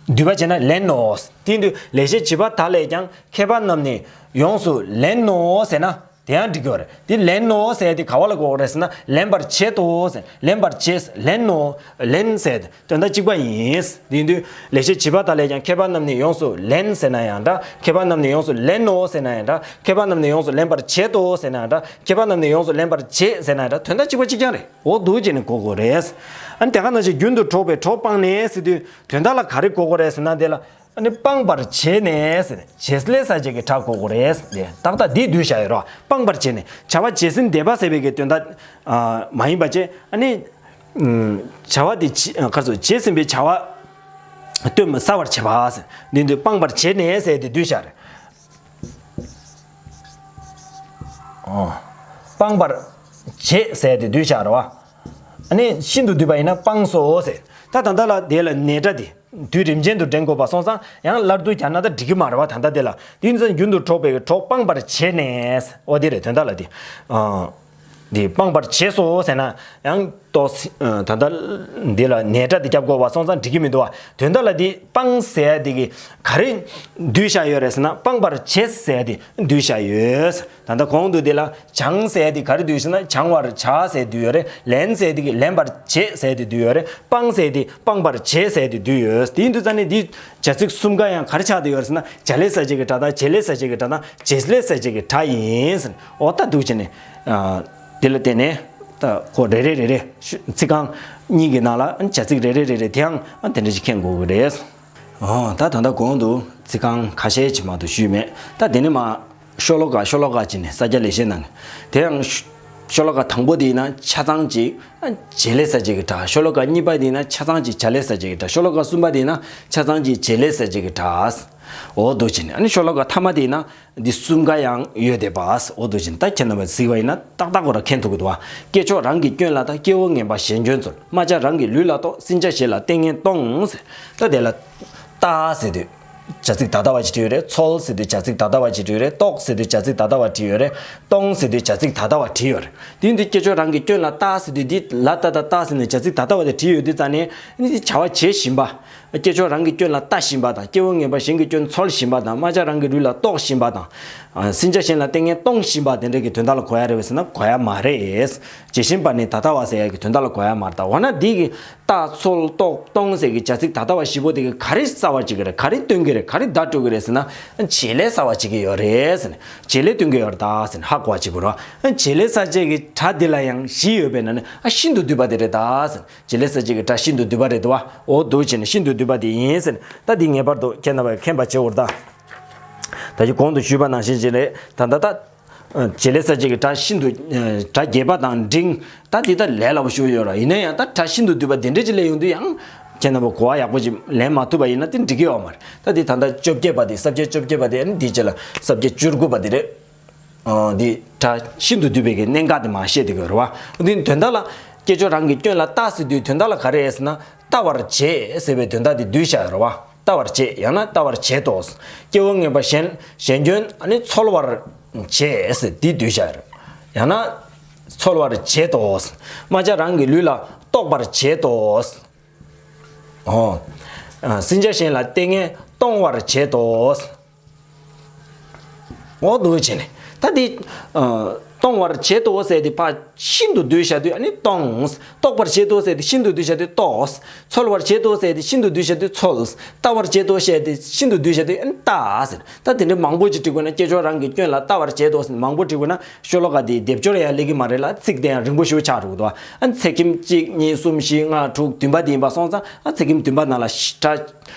བསྡུས་པ་བྱས་ན་ལེན་ནོ། དེ་དུས་ལེགས་བཤད་བྱིས་པ་དག་ལས་ཀྱང་མཁས་པ་རྣམས་ནི་ཡོངས་སུ་ལེན་ནོ་ཟེར་ན། དེ་ཡང་འགྲིག་གི་ཡོད་རེད། དེ་ལེན་ནོ་ཟེར་དེ་ག་བ་ལ་གོ་དགོས་རེད་ཟེར་ན་ལེན་པར་བྱེད་དོ་ཟེར། ལེན་པར་བྱེད་ལེན་ནོ། ལེན་ཟེར་དེ་དོན་དག་གཅིག་པ་ཡིན། དེ་ཡིན་དུས་ལེགས་བཤད་བྱིས་པ་དག་ལས་ཀྱང་མཁས་པ་རྣམས་ནི་ཡོངས་སུ་ལེན་ཟེར་ན་ཡང་འདྲ། མཁས་པ་རྣམས་ནི་ཡོངས་སུ་ལེན་ནོ་ཟེར་ན་ཡང་འདྲ། མཁས་པ་རྣམས་ནི་ཡོངས་སུ་ལེན་པར་བྱེད་དོ་ཟེར་ན་ཡང་འདྲ། མཁས་པ་རྣམས་ནི་ཡོངས་སུ་ལེན་པར་བྱེད་ཟེར་ན་ཡང་འདྲ། དོན་དག་གཅིག་པ་གཅིག་རྐྱང་རེད། འོ་འདུག་བྱས་ནས་གོ་དགོས་རེད། ཨ་ནི་དེ་ག་ནང་བཞིན་རྒྱུན་དུ་འགྲོགས་པའི་གྲོགས་སྤངས་ནས་ཟེར་དུས་དོན་དག་ལ་ག་རེ་གོ་དགོས་རེད་ཟེར་ན་དེ་ལ། ཨ་ནི་སྤངས་པར་བྱས་ནས་ཟེར་ནས་བྱེད་ལས་གསལ་བྱེད་ཀྱི་སྒྲ་གོ་དགོས་རེད་ཟེར་ཏེ་ཏག་ཏག་འདི་བསྡུས་བཞག་ཡོད་རེད་བ། སྤངས་པར་བྱས་ནས་བྱ་བ་བྱས་ཟིན་འདས་པ་ཟེར་བའི་གི་དོན་དག་ཨ་མ་ཡིན་པ་བྱས། ཨ་ནི་ཨམ་བྱ་བ་དེ་ཅི་ཨ་ག་རེ་ཟེར་བྱས་ཟིན་པའི་བྱ་བ་སྟོན་གསལ་བར་བྱེད་པ་ཟེར་འདི་འདི་སྤངས་པར་བྱས་ནས་ཟེར་ཏེ་བསྡུས་བཞག་རེད། ཨོ། སྤངས་པར་བྱེད་ཟེར་ཏེ་བསྡུས་བཞག་རེད་བ། ཨ་ནི་ཤིན་ཏུ་བསྡུས་པ་ཡིན་ན་སྤངས་སོ་ཟེར། ད་ད་ལྟ་ལ་དེ་ལ་ནས་སྒྲ་དེ། དུས་རིམ་ཅན་དུ་འདྲེན་དགོས་པ་སོང་ཙང་ཡང་སླར་བསྡུ་རྒྱག་ན་ད་འགྲིག་གི་མ་རེད་བ། ད་ལྟ་དེ་ལ་དེ་ཡིན་ཙང་རྒྱུན་དུ་འགྲོགས་པའི་གྲོགས་སྤངས་པར་བྱས་ནས། འོ་དེ་རེད་དོན་དག་ལ་དེ། ཨ། དེ་སྤངས་པར་བྱས་སོ་ཟེར་ན་ཡང་ཏོག་ཙམ་ད་ལྟ་འདི་ལ་ནས་སྒྲ་དེ་རྒྱབ་དགོས་པ་སོང་ཙང་འགྲིག་གི་མི་འདུག་བ། དོན་དག་ལ་དེ་སྤངས་ཟེར་དེ་གི་ག་རེ་བསྡུས་བཞག་ཡོད་རེད་ཟེར་ན་སྤངས་པར་བྱས་ཟེར་དེ་བསྡུས་བཞག་ཡོད། ད་ལྟ་གོང་དུ་དེ་ལ་བྱང་ཟེར་དེ་ག་རེ་བསྡུས་ཟེར་ན་བྱང་བར་བྱ་ཟེར་བསྡུས་ཡོད་རེད། ལེན་ཟེར་དེ་གི་ལེན་པར་བྱེད་ཟེར་དེ་བསྡུས་ཡོད་རེད། སྤངས་ཟེར་དེ་སྤངས་པར་བྱས་ཟེར་དེ་བསྡུས་ཡོད། དེ་ཡིན་དུས་ཙང་ནས་འདི་བྱ་ཚིག་གསུམ་ཀ་ཡང་ག་རེ་ཆགས་བསྡད་ཡོད་རེད་ཟེར་ན་བྱ་ལས་གསལ་བྱེད་ཀྱི་སྒྲ་དང་བྱེད་ལས་གསལ་བྱེད་ཀྱི་སྒྲ་དང་བྱེད་ལས་གསལ་བྱེད་ཀྱི་སྒྲ་ཡིན་ཟེར། འོ་ད་འདུག་བྱས་ནས་ཨ་དེ་ལ་བརྟེན་ནས་ད་ཁོ་རེ་རེ་རེ་རེ་ཤུ་ཚིག་རྐང་གཉིས་ཀྱི་ནང་ལ་བྱ་ཚིག་རེ་རེ་རེ་རེ་དེའང་ཨ་དེ་འདྲ་ཞིག་མཁྱེན་དགོས་ཀྱི་རེད། ཨོ་ད་ད་ལྟ་གོང་དུ་ཚིག་རྐང་ཁ་ཤས་ཅིག་མ་གཏོགས་ཞུས་མེད། ད་དེ་ནས་མ་ཤོ་ལོ་ཀ་ཤོ་ལོ་ཀ་ཅིག་ནས་ས་སྐྱ་ལེགས་བཤད་ནང་དེ་ཡང་ཤུ་ ཤོ་ལོ་ཀ་དང་པོ་དེ་ཡིན་ན་ཆ་ཚང་གཅིག་བྱེད་ལས་གསལ་བྱེད་ཀྱི་སྒྲ། ཤོ་ལོ་ཀ་གཉིས་པ་དེ་ཡིན་ན་ཆ་ཚང་གཅིག་བྱ་ལས་གསལ་བྱེད་ཀྱི་སྒྲ། ཤོ་ལོ་ཀ་གསུམ་པ་དེ་ཡིན་ན་ཆ་ཚང་གཅིག་བྱེད་ལས་གསལ་བྱེད་ཀྱི་སྒྲ། འོ་འདུག་བྱས་ནས་ཨ་ནི་ཤོ་ལོ་ཀ་ཐ་མ་དེ་ཡིན་ན་འདི་གསུམ་ཀ་ཡང་ཡོད་བསྡད་པ། འོ་འདུག་བྱས་ནས་ད་ཁྱེད་རྣམ་པས་གཟིགས་པ་ཡིན་ན་ཏག་ཏག་ཁོ་རང་མཁྱེན་ཐུབ་ཀྱི་འདུག་བ། སྐྱེ་མཆོག་རང་གི་སྐྱོན་ལ་ལྟ། སྐྱེ་བོ་ངན་པ་གཞན་སྐྱོན་འཚོལ། རྨ་བྱ་རང་གི་ལུས་ལ་གཏོགས། སྲིན་བྱ་གཞན་ལ་ལྟས་ངན་གཏོང་། ད་དེ་ལ་ལྟ་ཟེར་དུས། བྱ་ཚིག་ད་ལྟ་བ་ཅིག་བྲིས་ཡོད་རེད། འཚོལ་ཟེར་དུས་བྱ་ཚིག་ད་ལྟ་བ་ཅིག་བྲིས་ཡོད་རེད། གཏོགས་ཟེར་དུས་བྱ་ཚིག་ད་ལྟ་བ་བྲིས་ཡོད་རེད། གཏོང་ཟེར་དུས་བྱ་ཚིག་ད་ལྟ་བ་བྲིས་ཡོད་རེད། དེ་ཡིན་དུས་སྐྱེ་མཆོག་རང་གི་སྐྱོན་ལ་ལྟ་ཟེར་དུས་འདི་ལ་ལྟ་ད་ལྟ་ཟེར་ནས་བྱ་ཚིག་ད་ལྟ་བ་དེ་བྲིས་ཡོད་དུས་ཙང་ནས་ནི་འདི་བྱ་བ་བྱེད་བཞིན་པ། སྐྱེ་མཆོག་རང་གི་སྐྱོན་ལ་ལྟ་བཞིན་པ་དང་། སྐྱེ་བོ་ངན་པ་གཞན་གྱི་སྐྱོན་འཚོལ་བཞིན་པ་དང་། རྨ་བྱ་རང་གི་ལུས་ལ་གཏོགས་བཞིན་པ་དང་། ཨ། སྲིན་བྱ་གཞན་ལ་ལྟས་ངན་གཏོང་བཞིན་པ་དེ་འདྲ་གི་དོན་དག་ལ་གོ་ཡ་རེད་པས་ཟེར་ན་གོ་ཡ་མ་རེད། ཇི་བཞིན་པ་ནི་ད་ལྟ་བ་ཟེར་ཡ་གི་དོན་དག་ལ་གོ་ཡ་མ་རེད་ད། འོ་ན་འདི་གི་ལྟ་འཚོལ་གཏོགས་གཏོང་ཟེར་གྱི་བྱ་ཚིག་ད་ལྟ་བ་བཞི་པོ་དེ་གི་ག་རེ་གསལ་བར་བྱེད་ཀྱི་རེད། ག་རེ་སྟོན་གྱི་རེད། ག་རེ་བརྡ་སྤྲོད་ཀྱི་རེད་ཟེར་ན། བྱེད་ལས་གསལ་བར་བྱེད་ཀྱི་ཡོད་རེད་ཟེར་ནས། བྱེད་ལས་སྟོན་གྱི་ཡོད་རེད་ད་ཟེར་ནས་ཧ་གོ་བ་བྱེད་དགོས་རེད་བ། བྱེད་ལས་གསལ་བྱེད་ཀྱི་སྒྲ་འདི་ལ་ཡང་བཞི་ཡོད་པས་ན་ནི་ཨ་ཤིན་ཏུ་བསྡུས་པ་དེ་རེད་ད་ཟེར་ནས། བྱེད་ལས་གསལ་བྱེད་ཀྱི་སྒྲ་ཤིན་ཏུ་བསྡུས་པ་རེད་དོ། འོ་འདུག་བྱས་ནས་ཤིན་ཏུ་བསྡུས་པ་དེ་ཡིན་ཟེར་ནས། ད་འདི་ངེས་པར་དུ་ཁྱེད་རྣམ་པས་མཁྱེན་པ་བྱེད་དགོས་རེད་ད། ད་ཅི་གོང་དུ་ཞུས་པ་ནང་བཞིན་བྱས་ནས་ད་ད་ལྟ། བྱེད་ལས་གསལ་བྱེད་ཀྱི་སྒྲ་ཤིན་ཏུ། སྒྲ་རྒྱས་པ་དང་འབྲིང་། ད་འདི་ད་ལས་སླ་པོ་ཞིག་ཡོད་ར། ཡིན་ན་ཡང་ད་སྒྲ་ཤིན་ཏུ་བསྡུས་པ་འདི་འདྲ་ཅིག་ལས་ཡོང་དུས་ཡང་། ཁྱེད་རྣམ་པ་གོ་བ་ཡག་པོ་ཅིག་ལེན་མ་ཐུབ་པ་ཡིན་ན་དེ་འགྲིག་གི་ཡོད་མ་རེད། ད་འདི་ད་ལྟ་བཅོ་བརྒྱད་པ་དེ་ས་བཅད་བཅོ་བརྒྱད་པ་དེ་ཨ་ནི་འདི་རྗེས་ལ་ས་བཅད་བཅུ་དགུ་པ་དེ་རེད། འདི་སྒྲ་ཤིན་ཏུ་བསྡུས་པའི་གི་གནད་འགག་དེ་མར་བཤད་བསྡད་ཀྱི་ཡོད་རེད་བ། འདི་དོན་དག་ལ། སྐྱེ་མཆོག་རང་གི་སྐྱོན་ལ་ལྟ་ཟེར་དུས་དོན་དག་ལ་ག་རེ་རེད་ཟེར་ན། ལྟ་བར་བྱེད་ཟེར་བའི་དོན་དག་དེ་བསྡུས་བཞག་ཡོད་རེད་བ། ལྟ་བར་བྱེད་ཡང་ན་ལྟ་བར་བྱེད་དོ། སྐྱེ་བོ་ངན་པ་གཞན་གཞན་སྐྱོན་ཨ་ནི་འཚོལ་བར་བྱེད་ཟེར་འདི་བསྡུས་བཞག་ཡོད་རེད། ཡང་ན། འཚོལ་བར་བྱེད་དོ། རྨ་བྱ་རང་གི་ལུས་ལ་གཏོགས་པར་བྱེད་དོ། འོ། སྲིན་བྱ་གཞན་ལ་ལྟས་ངན་གཏོང་བར་བྱེད་དོ། འོ་འདུག་བྱས་ནས། ད་འདི། གཏོང་བར་བྱེད་དོ་ཟེར་དེ་ཕར་ཤིན་ཏུ་བསྡུས་བཞག་དུས་ཨ་ནི་གཏོང་། གཏོགས་པར་བྱེད་དོ་ཟེར་དེ་ཤིན་ཏུ་བསྡུས་བཞག་དུས་གཏོགས། འཚོལ་བར་བྱེད་དོ་ཟེར་དེ་ཤིན་ཏུ་བསྡུས་བཞག་དུས་འཚོལ། ལྟ་བར་བྱེད་དོ་ཟེར་དེ་ཤིན་ཏུ་བསྡུས་བཞག་དུས་ཨ་ནི་ལྟ་ཟེར། ད་དེ་འདྲའི་མང་པོ་ཅིག་བྲིས་དགོས་ན་སྐྱེ་མཆོག་རང་གི་སྐྱོན་ལ་ལྟ་བར་བྱེད་དོ་ཟེར་མང་པོ་བྲིས་དགོས་ན། ཤོ་ལོ་ཀ་དེའི་སྡེབ་སྦྱོར་ཡང་ལེགས་ཀྱི་མ་རེད་ལ། ཚིག་དེ་ཡང་རིང་པོ་ཞེ་པོ་ཆགས་འགྲོ་གི་འདུག་ཨ་ཚེག་ཁྱིམ་གཅིག་གཉིས་གསུམ་བཞི་ལྔ་དྲུག་བདུན་པ་དེ་ཡིན་པ་སོང་ཙང་ཨ་ཚེག་ཁྱིམ་བདུན་པ་ནང་ལ་ཤི་སྒྲ་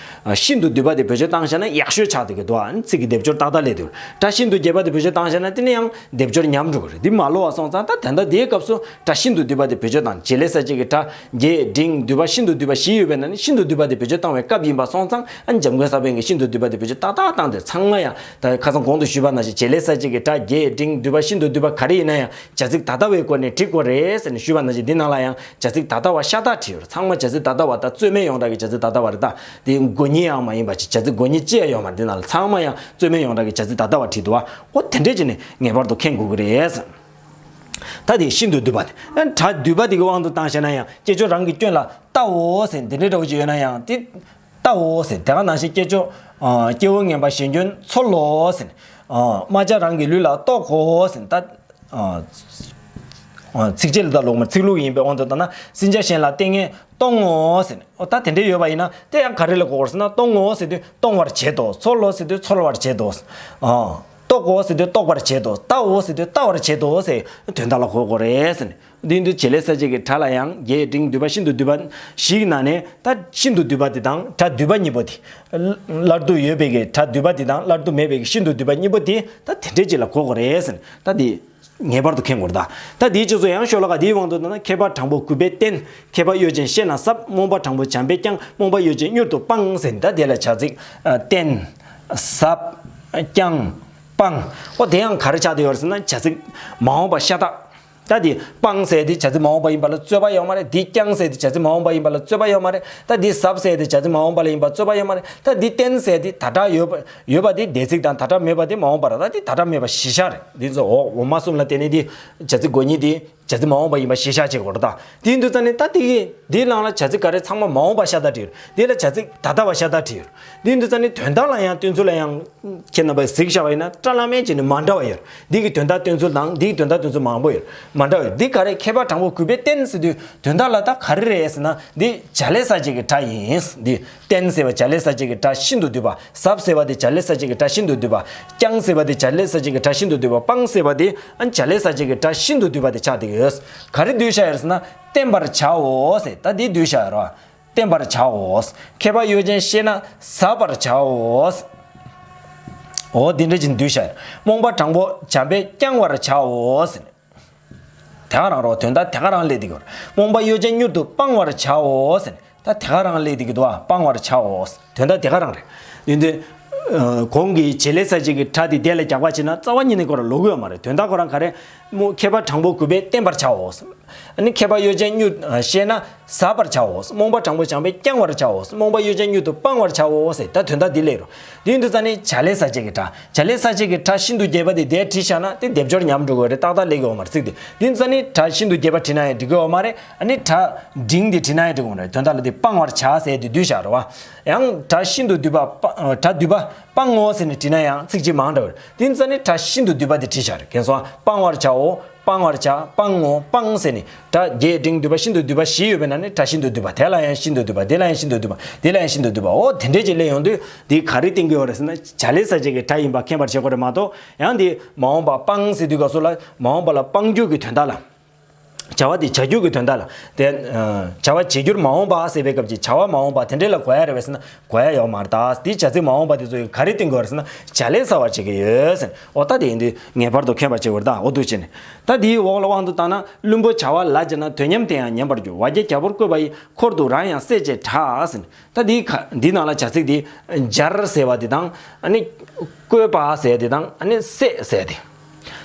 ཤིན་ཏུ་བསྡུས་པ་དེ་བེད་སྤྱོད་བཏང་བཞག་ན་ཡག་ཤོས་ཆགས་བསྡད་ཀྱི་འདུག་ཨ་ཚིག་གི་སྡེབ་སྦྱོར་ཏག་ཏག་སླེབས་འདུག་སྒྲ་ཤིན་ཏུ་རྒྱས་པ་དེ་བེད་སྤྱོད་བཏང་བཞག་ན་དེ་ནས་ཡང་སྡེབ་སྦྱོར་ཉམས་འགྲོ་གི་རེད། འདི་མ་ལོ་བ་སོང་ཙང་ད་ད་ལྟ་དེའི་སྐབས་སུ་སྒྲ་ཤིན་ཏུ་བསྡུས་པ་དེ་བེད་སྤྱོད་བཏང་། བྱེད་ལས་གསལ་བྱེད་ཀྱི་སྒྲ་རྒྱས་འབྲིང་བསྡུས་པ་ཤིན་ཏུ་བསྡུས་པ་བཞི་ཡོད་པའི་ནང་ནས་ཤིན་ཏུ་བསྡུས་པ་དེ་བེད་སྤྱོད་བཏང་བའི་སྐབས་ཡིན་པ་སོང་ཙང་ཨ་འཇམ་མགོན་ས་པཎ་གྱིས་ཤིན་ཏུ་བསྡུས་པ་དེ་བེད་སྤྱོད་ཏག་ཏག་བཏང་སྟེ་ཚང་མ་ཡང་། ད་ཁ་སང་གོང་དུ་ཞུས་པ་ནང་བཞིན་བྱེད་ལས་གསལ་བྱེད་ཀྱི་སྒྲ་རྒྱས་འབྲིང་བསྡུས་པ་ཤིན་ཏུ་བསྡུས་པ་ག་རེ་ཡིན་ན་ཡང་བྱ་ཚིག་ད་ལྟ་བའི་སྒོ་ནས་འབྲི་དགོས་རེད་ཟེར་ནས་ཞུས་པ་ནང་བཞིན་འདི་ནང་ལ་ཡང་བྱ་ཚིག་ད་ལྟ་བ་ཤ་སྟག་བྲིས་ཡོད་རེད། ཚང་མ་བྱ་ཚིག་ད་ལྟ་བ་དང་རྩོད་མེད་ཡོངས་གྲགས་ཀྱི་བྱ་ཚིག་ད་ལྟ་བ་རེད། ད་འདི་མགོ་གཉིས་ཡང་མ་ཡིན་པ་ཅིག་བྱ་ཚིག་མགོ་གཉིས་ཅི་ཡང་ཡོད་མ་རེད། འདི་ནང་ལ་ཚང་མ་ཡང་རྩོད་མེད་ཡོངས་གྲགས་ཀྱི་བྱ་ཚིག་ད་ལྟ་བ་བྲིས་འདུག་བ། འོ་དེ་འདྲས་ཅིག་ནས་ངེས་པར་དུ་མཁྱེན་དགོས་ཀྱི་རེད། ད་དེ་ཤིན་ཏུ་བསྡུས་པ་དེ་སྒྲ་བསྡུས་པ་དེ་གི་དབང་དུ་བཏང་བྱས་ན་ཡང་སྐྱེ་མཆོག་རང་གི་སྐྱོན་ལ་ལྟའོ་ཟེར་འདི་འདྲས་འདྲ་བོ་ཅིག་ཡོད་ན་ཡང་དེ། ལྟའོ་ཟེར་དེ་ག་ནང་བཞིན་སྐྱེ་མཆོག་ཨ་སྐྱེ་བོ་ངན་པ་གཞན་སྐྱོན་འཚོལ་ལོ་ཟེར། ཨ་རྨ་བྱ་རང་གི་ལུས་ལ་གཏོགས་གོ་ཟེར། ད་ཨ་ཨ་ཚིགས་བཅད་ལ་ད་ལོག་མ་ཚིག་ལྷུག་ཡིན་པའི་དབང་དུ་བཏང་ན་སྲིན་བྱ་གཞན་ལ་ལྟས་ངན་གཏོང་ངོ་ཟེར། ཨོ་ད་དེ་འདྲས་ཡོད་པ་ཡིན་ན་དེ་ཡང་ག་རེ་ལ་གོ་དགོས་ཟེར་ན་གཏོང་ངོ་ཟེར་དུས་གཏོང་བར་བྱེད་དོ། འཚོལ་ལོ་ཟེར་དུས་འཚོལ་བར་བྱེད་དོ། ཨ་གཏོགས་གོ་ཟེར་དུས་གཏོགས་པར་བྱེད་དོ། ལྟའོ་ཟེར་དུས་ལྟ་བར་བྱེད་དོ་ཟེར་དོན་དག་ལ་གོ་དགོས་རེད་ཟེར་ནས། འདི་འདུ་བྱེད་ལས་གསལ་བྱེད་ཀྱི་སྒྲ་ལ་ཡང་རྒྱས་འབྲིང་བསྡུས་པ་ཤིན་ཏུ་བསྡུས་པ་བཞིའི་ནང་ནས་ད་ཤིན་ཏུ་བསྡུས་པ་དེ་དང་སྒྲ་བསྡུས་པ་གཉིས་པོ་དེ། སླར་བསྡུ་ཡོད་པའི་གི་སྒྲ་བསྡུས་པ་དེ་དང་སླར་བསྡུ་མེད་པའི་གི་ཤིན་ཏུ་བསྡུས་པ་གཉིས་པོ་དེ་ད་དེ་འདྲས་ཅིག་ལ་གོ་དགོས་རེད་ཟེར། ད་དེ་ངེས་པར་དུ་མཁྱེན་དགོས་རེད་ད། ད་དེའི་ཕྱོགས་སུ་ཡང་ཤོ་ལོ་ཀ་དེའི་དབང་དུ་བཏང་ན་མཁས་པ་དྲང་པོ་གུས་པས་བསྟེན། མཁས་པ་གཡོ་ཅན་ཤེས་ན་ཟབ། རྨོངས་པ་དྲང་པོ་བྱམས་པས་བསྐྱང་། རྨོངས་པ་གཡོ་ཅན་མྱུར་དུ་སྤང་ཟེར། ད་དེ་ལ་བྱ་ཚིག་བསྟེན། ཟབ། བསྐྱང་། སྤང་། ཨོ་དེ་ཡང་ག་རེ་ཆགས་བསྡད་ཡོད་རེད་ཟེར་ན་བྱ་ཚིག་མ་འོངས་པ་ཤ་སྟག་ད་འདི་སྤང་ཟེར་དེ་བྱ་ཚིག་མ་འོངས་པ་ཡིན་པ་ལ་རྩོད་པ་ཡོད་མ་རེད། འདི་བསྐྱང་ཟེར་དེ་བྱ་ཚིག་མ་འོངས་པ་ཡིན་པ་ལ་རྩོད་པ་ཡོད་མ་རེད། ད་འདི་ཟབ་ཟེར་དེ་བྱ་ཚིག་མ་འོངས་པ་ལ་ཡིན་པ་རྩོད་པ་ཡོད་མ་རེད། ད་འདི་བསྟེན་ཟེར་དེ་ད་དྲག་ཡོད་པ་ཡོད་པ་དེ་འདས་ཚིག་དང་ད་དྲག་མེད་པ་དེ་མ་འོངས་པ་རེད། ད་འདི་ད་དྲག་མེད་པ་གཞི་བཞག་རེད། འདི་ཚོ་འོག་འོག་མ་གསུམ་ལ་བརྟེན་ནས་འདི་བྱ་ཚིག་མགོ་གཉིས་དེ་བྱ་ཚིག་མ་འོངས་པ་ཡིན་པ་གཞི་བཞག་བྱེད་དགོས་རེད། ད་དེའི་དུས་ཙམ་ནས་ད་དེ་གི་འདིའི་ནང་ལ་བྱ་ཚིག་ག་རེ་ཚང་མ་མ་འོངས་པ་ཤ་སྟག་བྲིས་ཡོད། འདི་ལ་བྱ་ཚིག་ད་ལྟ་བ་ཤ་སྟག་བྲིས་ཡོད། འདིའི་དུས་ཙམ་ནས་དོན་དག་ལ་ཡང་སྟོན་ཚུལ་ལ་ཡང་ཁྱེད་རྣམ་པས་གཟིགས་བཞག་པ་ཡིན་ན་སྐྲ་ལམ་མེད་ཅིག་ནས་མ་འདྲ་བ་ཡོད། འདི་གི་དོན་དག་སྟོན་ཚུལ་དང་འདི་གི་དོན་དག་སྟོན་ཚུལ་མང་པོ་ཡོད། མ་འདྲ་བ་ཡོད། འདི་ག་རེ་མཁས་པ་དྲང་པོ་གུས་པས་བསྟེན་ཟེར་དུས་དོན་དག་ལ་ད་ག་རེ་རེད་ཟེར་ན་འདི་བྱ་ལས་གསལ་བྱེད་ཀྱི་སྒྲ་ཡིན། འདི་བསྟེན་ཟེར་བ་བྱ་ལས་གསལ་བྱེད་ཀྱི་སྒྲ་ཤིན་ཏུ་བསྡུས་པ། ཟབ་ཟེར་བ་དེ་བྱ་ལས་གསལ་བྱེད་ཀྱི་སྒྲ་ཤིན་ཏུ་བསྡུས་པ། བསྐྱང་ཟེར་བ་དེ་བྱ་ལས་གསལ་བྱེད་ཀྱི་སྒྲ་ཤིན་ཏུ་བསྡུས་པ། སྤང་ཟེར་བ་དེ་ཨ་བྱ་ལས་གསལ་བྱེད་ཀྱི་སྒྲ་ཤིན་ཏུ་བསྡུས་པ་དེ་ཆགས་བསྡད་ཀྱི་ཡོད། ག་རེ་བསྡུས་བཞག་ཡོད་ཟེར་ན་བསྟེན་པར་བྱའོ་ཟེར། ད་འདི་བསྡུས་བཞག་ཡོད་རེད་བ། བསྟེན་པར་བྱའོ། མཁས་པ་གཡོ་ཅན་ཤེས་ན་ཟབ་པར་བྱའོ། འོ་འདི་འདྲ་ཅིག་བསྡུས་བཞག་ཡོད། རྨོངས་པ་དྲང་པོ་བྱམས་པས་བསྐྱང་བར་བྱའོ། དེ་ག་རང་རོ། དོན་དག་དེ་ག་རང་སླེབས་བསྡད་ཀྱི་ཡོད་རེད། རྨོངས་པ་གཡོ་བྱད་མྱུར་དུ་སྤང་བར་བྱའོ་ཟེར་ནས། ད་དེ་ག་རང་སླེབས་བསྡད་ཀྱི་འདུག་ཨ། སྤང་བར་བྱའོ། དོན་དག་དེ་ག་རང་རེད། ཡིན་དུས། ཨ། གོང་གི་བྱེད་ལས་གསལ་བྱེད་ཀྱི་སྒྲ་དེ་དེ་ལ་རྒྱག་པ་བྱས་ན་རྩ་བ་ཉིད་ནས་ཁོ་རང་ལོག་གི་ཡོད་མ་རེད། དོན་དག་ཁོ་རང་ག་རེ། རྨོངས། མཁས་པ་དྲང་པོ་གུས་པས་བསྟེན་པར་བྱའོ། ཨ་ནི་མཁས་པ་གཡོ་བྱད་མྱུར། ཨ། ཤེས་ན་ཟ་བར་བྱའོ། རྨོངས་པ་དྲང་པོ་བྱམས་པས་བསྐྱང་བར་བྱའོ། རྨོངས་པ་གཡོ་བྱད་མྱུར་དུ་སྤང་བར་བྱའོ་ཟེར། ད་དོན་དག་འདི་སླེབས་རོ། དེ་ཡིན་དུས་ཙ་ནི་བྱ་ལས་གསལ་བྱེད་ཀྱི་སྒྲ། བྱ་ལས་གསལ་བྱེད་ཀྱི་སྒྲ་ཤིན་ཏུ་རྒྱས་པ་དེ་དེར་བྲིས་བཞག་ན་དེ་སྡེབ་སྦྱོར་ཉམས་འགྲོ་གི་རེད། ཏག་ཏག་སླེབས་ཀྱི་ཡོད་མ་རེད། ཚིག་དེ། དེ་ཡིན་དུས་ཙ་ནི་སྒྲ་ཤིན་ཏུ་རྒྱས་པ་བྲིས་ན་ཡང་འགྲིག་གི་ཡོད་མ་རེད། ཨ་ནི་སྒྲ་འབྲིང་དེ་བྲིས་ན་ཡང་འགྲིག་གི་མ་རེད། དོན་དག་ལ་དེ་སྤང་བར་བྱ་ཟེར་དེ་བསྡུས་བཞག་རེད་བ། ཡང་སྒྲ་ཤིན་ཏུ་བསྡུས་པ་སྤ། སྒྲ་བསྡུས་པ་སྤང་ངོ་ཟེར་ནས་བྲིས་ན་ཡང་ཚིག་གཅིག་མང་འདྲ་བ་རེད། དེ་ཡིན་དུས་ཙ་ནི་སྒྲ་ཤིན་ཏུ་བསྡུས་པ་དེ་བྲིས་བཞག་རེད། མཁྱེན་སོང་ཨ། སྤང་བར་བྱའོ། སྤང་བར་བྱ། སྤང་ངོ་། སྤང་ཟེར་ནས་སྒྲ་རྒྱས་འབྲིང་བསྡུས་པ་ཤིན་ཏུ་བསྡུས་པ་བཞི་ཡོད་པའི་ནང་ནས་སྒྲ་ཤིན་ཏུ་བསྡུས་པ། དེ་ལ་ཡང་ཤིན་ཏུ་བསྡུས་པ། དེ་ལ་ཡང་ཤིན་ཏུ་བསྡུས་པ། དེ་ལ་ཡང་ཤིན་ཏུ་བསྡུས་པ། འོ་དེ་འདྲས་ཅིག་སླེབས་ཡོང་དུས་འདི་ག་རེ་བསྟན་གྱི་ཡོད་རེད་ཟེར་ན། བྱ་ལས་གསལ་བྱེད་ཀྱི་སྒྲ་ཡིན་པ་མཁྱེན་པར་བྱེད་དགོས་རེད་མ་གཏོགས། ཡང་འདི་མ་འོངས་པ་སྤང་ཟེར་དུས་སྐབས་སུ་ལ་མ་འོངས་པ་ལ་སྤང་རྒྱུ་གི་དོན་དག་ལ། བྱ་བ་དེ་བྱ་རྒྱུ་གི་དོན་དག་ལ། དེ། ཨ། བྱ་བ་བྱེད་རྒྱུར་མ་འོངས་པ་ཟེར་བའི་སྐབས་ཀྱི་བྱ་བ་མ་འོངས་པ་དེ་འདྲས་ལ་གོ་ཡ་རེད་པས་ཟེར་ན། གོ་ཡ་ཡོད་མ་རེད་ད། འདི་བྱ་ཚིག་མ་འོངས་པ་དེ་ཚོ་ཡིས་ག་རེ་སྟོན་དགོས་རེད་ཟེར་ན། བྱ་ལས་གསལ་བར་བྱེད་ཀྱི་ཡོད་ཟེར། འོ་ད་དེ་ཡིན་དུས་ངེས་པར་དུ་མཁྱེན་པར་བྱེད་དགོས་རེད་ད། འོ་འདུག་བྱས་ནས། ད་འདིའི་འོག་ལ་དབང་དུ་བཏང་ན། བླུན་པོ་བྱ་བ་ལ་སྦྱར་ན། དོན་ཉམས་དེ་ཡང་ཉམས་པར་འགྱུར། བ་རྒྱ་རྒྱལ་པོར་བསྐོས་པ་ཡིས། འཁོར་དུ་རང་ཡང་བསད་ཅེས་གྲགས་ཟེར། ད་འདི་ག་འདི་ནང་ལ་བྱ་ཚིག་འདི་སྦྱར་ཟེར་བ་འདི་དང་། ཨ་ནི་བསྐོས་པ་ཟེར་འདི་དང་། ཨ་ནི་བསད་ཟེར་འདི།